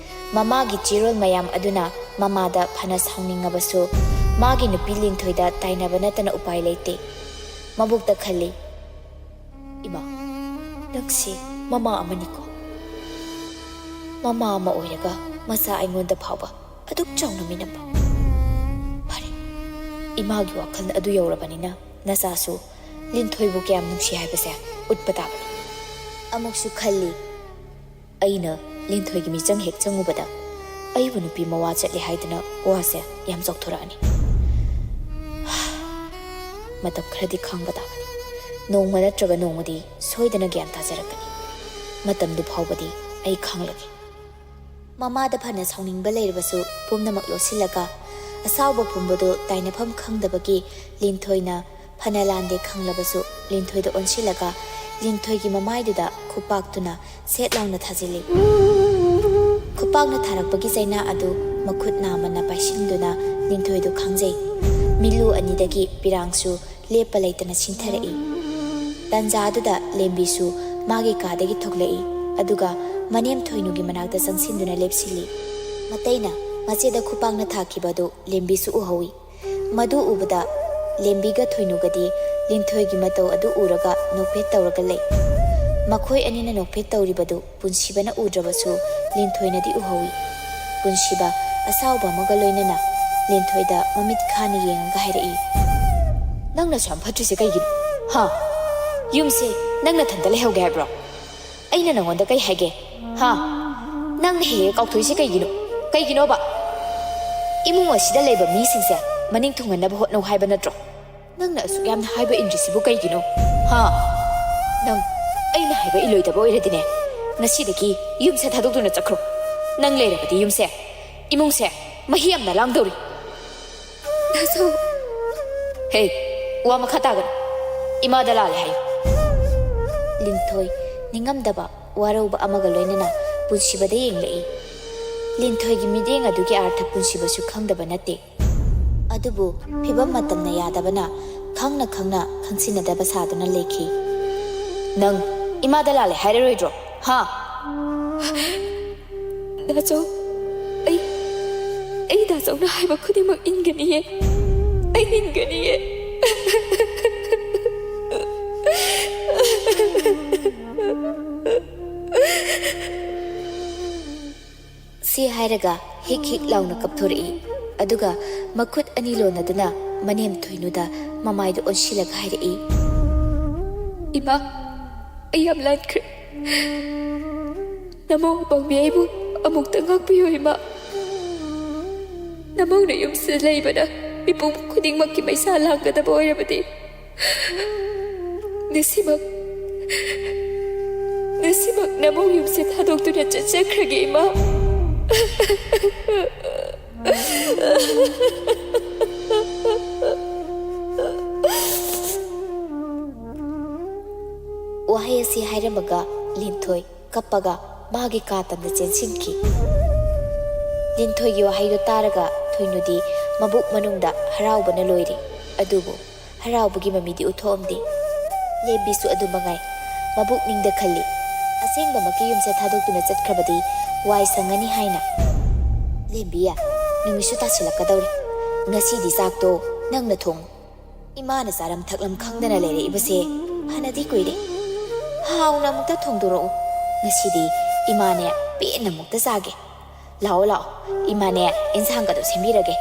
ꯃꯃꯥꯒꯤ ꯆꯤꯔꯣꯜ ꯃꯌꯥꯝ ꯑꯗꯨꯅ ꯃꯃꯥꯗ ꯐꯅ ꯁꯥꯎꯅꯤꯡꯉꯕꯁꯨ, ꯃꯥꯒꯤ ꯅꯨꯄꯤ ꯂꯤꯟꯊꯣꯏꯗ ꯇꯥꯏꯅꯕ ꯅꯠꯇꯅ ꯎꯄꯥꯏ ꯂꯩꯇꯦ꯫ ꯃꯕꯨꯛꯇ ꯈꯜꯂꯤ, "ꯏꯃꯥ, ꯅꯪꯁꯤ ꯃꯃꯥ ꯑꯃꯅꯤꯀꯣ꯫ ꯃꯃꯥ ꯑꯃ ꯑꯣꯏꯔꯒ ꯃꯆꯥ ꯑꯩꯉꯣꯟꯗ ꯐꯥꯎꯕ ꯑꯗꯨꯛ ꯆꯥꯎꯅ ꯃꯤꯅꯝꯕ꯫ ꯐꯔꯦ, ꯏꯃꯥꯒꯤ ꯋꯥꯈꯜ ꯑꯗꯨ ꯌꯧꯔꯕꯅꯤꯅ ꯅꯆꯥꯁꯨ ꯂꯤꯟꯊꯣꯏꯕꯨ ꯀꯌꯥꯝ ꯅꯨꯡꯁꯤ ꯍꯥꯏꯕꯁꯦ ꯎꯠꯄ ꯇꯥꯕꯅꯤ꯫" ꯑꯃꯨꯛꯁꯨ ꯈꯜꯂꯤ, "ꯑꯩꯅ ꯂꯤꯟꯊꯣꯏꯒꯤ ꯃꯤꯆꯪ ꯍꯦꯛ ꯆꯪꯉꯨꯕꯗ ꯑꯩꯕꯨ ꯅꯨꯄꯤ ꯃꯋꯥ ꯆꯠꯂꯦ ꯍꯥꯏꯗꯨꯅ ꯋꯥꯁꯦ ꯌꯥꯝ ꯆꯥꯎꯊꯣꯔꯛꯑꯅꯤ꯫ ꯃꯇꯝ ꯈꯔꯗꯤ ꯈꯥꯡꯕ ꯇꯥꯕꯅꯤ꯫ ꯅꯣꯡꯃ ꯅꯠꯇ꯭ꯔꯒ ꯅꯣꯡꯃꯗꯤ ꯁꯣꯏꯗꯅ ꯒ꯭ꯌꯥꯟ ꯇꯥꯖꯔꯛꯀꯅꯤ꯫ ꯃꯇꯝꯗꯨ ꯐꯥꯎꯕꯗꯤ ꯑꯩ ꯈꯥꯡꯂꯒꯦ꯫" ꯃꯃꯥꯗ ꯐꯅ ꯁꯥꯎꯅꯤꯡꯕ ꯂꯩꯔꯕꯁꯨ ꯄꯨꯝꯅꯃꯛ ꯂꯣꯠꯁꯤꯜꯂꯒ ꯑꯁꯥꯎꯕ ꯄꯨꯝꯕꯗꯨ ꯇꯥꯏꯅꯐꯝ ꯈꯪꯗꯕꯒꯤ ꯂꯤꯟꯊꯣꯏꯅ ꯐꯅ ꯂꯥꯟꯗꯦ ꯈꯪꯂꯕꯁꯨ ꯂꯤꯟꯊꯣꯏꯗ ꯑꯣꯟꯁꯤꯜꯂꯒ ꯂꯤꯟꯊꯣꯏꯒꯤ ꯃꯃꯥꯏꯗꯨꯗ ꯈꯨꯄꯥꯛꯇꯨꯅ ꯁꯦꯠ ꯂꯥꯎꯅ ꯊꯥꯖꯤꯜꯂꯤ꯫ ꯈꯨꯄꯥꯛꯅ ꯊꯥꯔꯛꯄꯒꯤ ꯆꯩꯅꯥ ꯑꯗꯨ ꯃꯈꯨꯠ ꯅꯥꯝꯃꯅ ꯄꯥꯏꯁꯤꯟꯗꯨꯅ ꯂꯤꯟꯊꯣꯏꯗꯨ ꯈꯥꯡꯖꯩ꯫ ꯃꯤꯠꯂꯨ ꯑꯅꯤꯗꯒꯤ ꯄꯤꯔꯥꯡꯁꯨ ꯂꯦꯞꯄ ꯂꯩꯇꯅ ꯁꯤꯟꯊꯔꯛꯏ꯫ ꯇꯟꯖꯥꯗꯨꯗ ꯂꯦꯝꯕꯤꯁꯨ ꯃꯥꯒꯤ ꯀꯥꯗꯒꯤ ꯊꯣꯛꯂꯛꯏ, ꯑꯗꯨꯒ ꯃꯅꯦꯝ ꯊꯣꯏꯅꯨꯒꯤ ꯃꯅꯥꯛꯇ ꯆꯪꯁꯤꯟꯗꯨꯅ ꯂꯦꯞꯁꯤꯜꯂꯤ꯫ ꯃꯇꯩꯅ ꯃꯆꯦꯗ ꯈꯨꯄꯥꯛꯅ ꯊꯥꯈꯤꯕ ꯑꯗꯨ ꯂꯦꯝꯕꯤꯁꯨ ꯎꯍꯧꯏ꯫ ꯃꯗꯨ ꯎꯕꯗ ꯂꯦꯝꯕꯤꯒ ꯊꯣꯏꯅꯨꯒꯗꯤ ꯂꯤꯟꯊꯣꯏꯒꯤ ꯃꯇꯧ ꯑꯗꯨ ꯎꯔꯒ ꯅꯣꯛꯐꯦꯠ ꯇꯧꯔꯒ ꯂꯩ꯫ ꯃꯈꯣꯏ ꯑꯅꯤꯅ ꯅꯣꯛꯐꯦꯠ ꯇꯧꯔꯤꯕꯗꯨ ꯄꯨꯟꯁꯤꯕꯅ ꯎꯗ꯭ꯔꯕꯁꯨ ꯂꯤꯟꯊꯣꯏꯅꯗꯤ ꯎꯍꯧꯏ꯫ ꯄꯨꯟꯁꯤꯕ ꯑꯁꯥꯎꯕ ꯑꯃꯒ ꯂꯣꯏꯅꯅ ꯂꯤꯟꯊꯣꯏꯗ ꯃꯃꯤꯠ ꯈꯥꯅ ꯌꯦꯡꯉꯒ ꯍꯥꯏꯔꯛꯏ, "ꯅꯪꯅ ꯁꯨꯌꯥꯝ ꯐꯠꯇ꯭ꯔꯤꯁꯦ ꯀꯩꯒꯤꯅꯣ? ꯍꯥ? ꯌꯨꯝꯁꯦ ꯅꯪ ꯅꯊꯟꯇ ꯂꯩꯍꯧꯒꯦ ꯍꯥꯏꯕ꯭ꯔꯣ? ꯑꯩꯅ ꯅꯪꯉꯣꯟꯗ ꯀꯩ ꯍꯥꯏꯒꯦ? ꯍꯥ? ꯅꯪꯅ ꯍꯦꯛ ꯍꯦꯛ ꯀꯥꯎꯊꯣꯛꯏꯁꯦ ꯀꯩꯒꯤꯅꯣ? ꯀꯩꯒꯤꯅꯣꯕ? ꯏꯃꯨꯡ ꯑꯁꯤꯗ ꯂꯩꯕ ꯃꯤꯁꯤꯡꯁꯦ ꯃꯅꯤꯡ ꯊꯨꯡꯍꯟꯅꯕ ꯍꯣꯠꯅꯧ ꯍꯥꯏꯕ ꯅꯠꯇ꯭ꯔꯣ? ꯅꯪꯅ ꯑꯁꯨꯛ ꯌꯥꯝꯅ ꯍꯥꯏꯕ ꯏꯟꯗ꯭ꯔꯤꯁꯤꯕꯨ ꯀꯩꯒꯤꯅꯣ? ꯍꯥ? ꯅꯪ ꯑꯩꯅ ꯍꯥꯏꯕ ꯏꯜꯂꯣꯏꯗꯕ ꯑꯣꯏꯔꯗꯤꯅꯦ, ꯉꯁꯤꯗꯒꯤ ꯌꯨꯝꯁꯦ ꯊꯥꯗꯣꯛꯇꯨꯅ ꯆꯠꯈ꯭ꯔꯣ꯫ ꯅꯪ ꯂꯩꯔꯕꯗꯤ ꯌꯨꯝꯁꯦ, ꯏꯃꯨꯡꯁꯦ ꯃꯍꯤ ꯌꯥꯝꯅ ꯂꯥꯡꯗꯧꯔꯤ꯫" ꯗꯥ ꯆꯥꯎꯕ꯫ ꯍꯦ, ꯋꯥ ꯃꯈꯥ ꯇꯥꯒꯅꯨ꯫ ꯏꯃꯥꯗ ꯂꯥꯜꯂꯦ ꯍꯥꯏꯌꯨ꯫ ꯂꯤꯟꯊꯣꯏ ꯅꯤꯡꯉꯝꯗꯕ ꯋꯥꯔꯧꯕ ꯑꯃꯒ ꯂꯣꯏꯅꯅ ꯄꯨꯟꯁꯤꯕꯗ ꯌꯦꯡꯂꯛꯏ꯫ ꯂꯤꯟꯊꯣꯏꯒꯤ ꯃꯤꯠꯌꯦꯡ ꯑꯗꯨꯒꯤ ꯑꯥꯔꯊ ꯄꯨꯟꯁꯤꯕꯁꯨ ꯈꯪꯗꯕ ꯅꯠꯇꯦ꯫ ꯑꯗꯨꯕꯨ ꯐꯤꯕꯝ ꯃꯇꯝꯅ ꯌꯥꯗꯕꯅ ꯈꯪꯅ ꯈꯪꯅ ꯈꯪꯁꯤꯟꯅꯗꯕ ꯁꯥꯗꯨꯅ ꯂꯩꯈꯤ꯫ "ꯅꯪ ꯏꯃꯥꯗ ꯂꯥꯜꯂꯦ ꯍꯥꯏꯔꯔꯣꯏꯗ꯭ꯔꯣ? ꯍꯥ?" "ꯗꯥꯆꯧ, ꯑꯩ, ꯑꯩ ꯗꯥꯆꯧꯅ ꯍꯥꯏꯕ ꯈꯨꯗꯤꯡꯃꯛ ꯏꯟꯒꯅꯤꯌꯦ꯫ ꯑꯩ ꯏꯟꯒꯅꯤꯌꯦ꯫" ꯁꯤ ꯍꯥꯏꯔꯒ ꯍꯤꯛ ꯍꯤꯛ ꯂꯥꯎꯅ ꯀꯞꯊꯣꯔꯛꯏ꯫ ꯑꯗꯨꯒ ꯃꯈꯨꯠ ꯑꯅꯤ ꯂꯣꯟꯅꯗꯨꯅ ꯃꯅꯦꯝ ꯊꯣꯏꯅꯨꯗ ꯃꯃꯥꯏꯗ ꯑꯣꯟꯁꯤꯜꯂꯒ ꯍꯥꯏꯔꯛꯏ, "ꯏꯃꯥ, ꯑꯩ ꯌꯥꯝ ꯂꯥꯟꯈ꯭ꯔꯦ꯫ ꯅꯃꯧ ꯑꯄꯪꯕꯤ ꯑꯩꯕꯨ ꯑꯃꯨꯛꯇ ꯉꯥꯛꯄꯤꯌꯨ, ꯏꯃꯥ꯫ ꯅꯃꯧꯅ ꯌꯨꯝꯁꯤꯗ ꯂꯩꯕꯅ ꯃꯤꯄꯨꯝ ꯈꯨꯗꯤꯡꯃꯛꯀꯤ ꯃꯩꯁꯥ ꯂꯥꯡꯒꯗꯕ ꯑꯣꯏꯔꯕꯗꯤ, ꯉꯁꯤꯃꯛ, ꯉꯁꯤꯃꯛ ꯅꯃꯧ ꯌꯨꯝꯁꯦ ꯊꯥꯗꯣꯛꯇꯨꯅ ꯆꯠꯆꯈ꯭ꯔꯒꯦ, ꯏꯃꯥ꯫" ꯋꯥꯍꯩ ꯑꯁꯤ ꯍꯥꯏꯔꯝꯃꯒ ꯂꯤꯟꯊꯣꯏ ꯀꯞꯄꯒ ꯃꯥꯒꯤ ꯀꯥ ꯇꯝꯅ ꯆꯦꯟꯁꯤꯟꯈꯤ꯫ ꯂꯤꯟꯊꯣꯏꯒꯤ ꯋꯥꯍꯩꯗꯨ ꯇꯥꯔꯒ ꯊꯣꯏꯅꯨꯗꯤ ꯃꯕꯨꯛ ꯃꯅꯨꯡꯗ ꯍꯔꯥꯎꯕꯅ ꯂꯣꯏꯔꯤ꯫ ꯑꯗꯨꯕꯨ ꯍꯔꯥꯎꯕꯒꯤ ꯃꯃꯤꯗꯤ ꯎꯠꯊꯣꯛꯑꯝꯗꯦ꯫ ꯂꯦꯝꯕꯤꯁꯨ ꯑꯗꯨ ꯃꯉꯥꯏ꯫ ꯃꯕꯨꯛꯅꯤꯡꯗ ꯈꯜꯂꯤ, ꯑꯁꯦꯡꯕꯃꯛꯀꯤ ꯌꯨꯝꯁꯦ ꯊꯥꯗꯣꯛꯇꯨꯅ ꯆꯠꯈ꯭ꯔꯕꯗꯤ ꯋꯥꯏ ꯁꯪꯉꯅꯤ ꯍꯥꯏꯅ꯫ "ꯂꯦꯝꯕꯤ, ꯅꯨꯃꯤꯠꯁꯨ ꯇꯥꯁꯤꯜꯂꯛꯀꯗꯧꯔꯦ꯫ ꯉꯁꯤꯗꯤ ꯆꯥꯛꯇꯣ ꯅꯪꯅ ꯊꯣꯡꯉꯨ꯫ ꯏꯃꯥꯅ ꯆꯥꯔꯝ ꯊꯛꯂꯝ ꯈꯪꯗꯅ ꯂꯩꯔꯛꯏꯕꯁꯦ ꯐꯅꯗꯤ ꯀꯨꯏꯔꯦ꯫ ꯍꯥꯎꯅ ꯑꯃꯨꯛꯇ ꯊꯣꯡꯗꯣꯔꯛꯎ꯫ ꯉꯁꯤꯗꯤ ꯏꯃꯥꯅꯦ ꯄꯦꯟꯅ ꯑꯃꯨꯛꯇ ꯆꯥꯒꯦ꯫ ꯂꯥꯛꯑꯣ, ꯂꯥꯛꯑꯣ, ꯏꯃꯥꯅꯦ ꯏꯟꯁꯥꯡꯒꯗꯣ ꯁꯦꯝꯕꯤꯔꯒꯦ꯫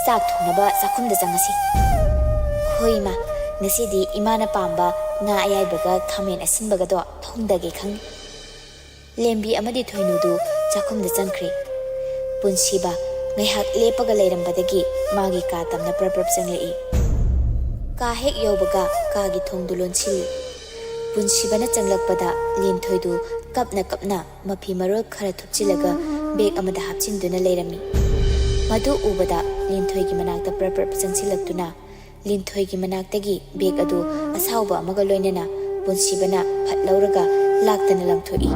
ꯆꯥꯛ ꯊꯣꯡꯅꯕ ꯆꯥꯛꯈꯨꯝꯗ ꯆꯪꯉꯁꯤ꯫" "ꯍꯣꯏ ꯏꯃꯥ, ꯉꯁꯤꯗꯤ ꯏꯃꯥꯅ ꯄꯥꯝꯕ ꯉꯥ ꯑꯌꯥꯏꯕꯒ ꯈꯥꯃꯦꯟ ꯑꯁꯤꯟꯕꯒꯗꯣ ꯊꯣꯡꯗꯒꯦ ꯈꯪꯉꯤ꯫" ꯂꯦꯝꯕꯤ ꯑꯃꯗꯤ ꯊꯣꯏꯅꯨꯗꯨ ꯆꯥꯛꯈꯨꯝꯗ ꯆꯪꯈ꯭ꯔꯦ꯫ ꯄꯨꯟꯁꯤꯕ ꯉꯥꯏꯍꯥꯛ ꯂꯦꯞꯄꯒ ꯂꯩꯔꯝꯕꯗꯒꯤ ꯃꯥꯒꯤ ꯀꯥ ꯇꯝꯅ ꯄ꯭ꯔꯞ ꯄ꯭ꯔꯞ ꯆꯪꯂꯛꯏ꯫ ꯀꯥ ꯍꯦꯛ ꯌꯧꯕꯒ ꯀꯥꯒꯤ ꯊꯣꯡꯗꯨ ꯂꯣꯟꯁꯤꯜꯂꯤ꯫ ꯄꯨꯟꯁꯤꯕꯅ ꯆꯪꯂꯛꯄꯗ ꯂꯤꯟꯊꯣꯏꯗꯨ ꯀꯞꯅ ꯀꯞꯅ ꯃꯐꯤ ꯃꯔꯣꯜ ꯈꯔ ꯊꯨꯞꯆꯤꯜꯂꯒ ꯕꯦꯒ ꯑꯃꯗ ꯍꯥꯞꯆꯤꯟꯗꯨꯅ ꯂꯩꯔꯝꯃꯤ꯫ ꯃꯗꯨ ꯎꯕꯗ ꯂꯤꯟꯊꯣꯏꯒꯤ ꯃꯅꯥꯛꯇ ꯄ꯭ꯔꯞ ꯄ꯭ꯔꯞ ꯆꯪꯁꯤꯜꯂꯛꯇꯨꯅ ꯂꯤꯟꯊꯣꯏꯒꯤ ꯃꯅꯥꯛꯇꯒꯤ ꯕꯦꯒ ꯑꯗꯨ ꯑꯁꯥꯎꯕ ꯑꯃꯒ ꯂꯣꯏꯅꯅ ꯄꯨꯟꯁꯤꯕꯅ ꯐꯠ ꯂꯧꯔꯒ ꯂꯥꯛꯇꯅ ꯂꯪꯊꯣꯛꯏ꯫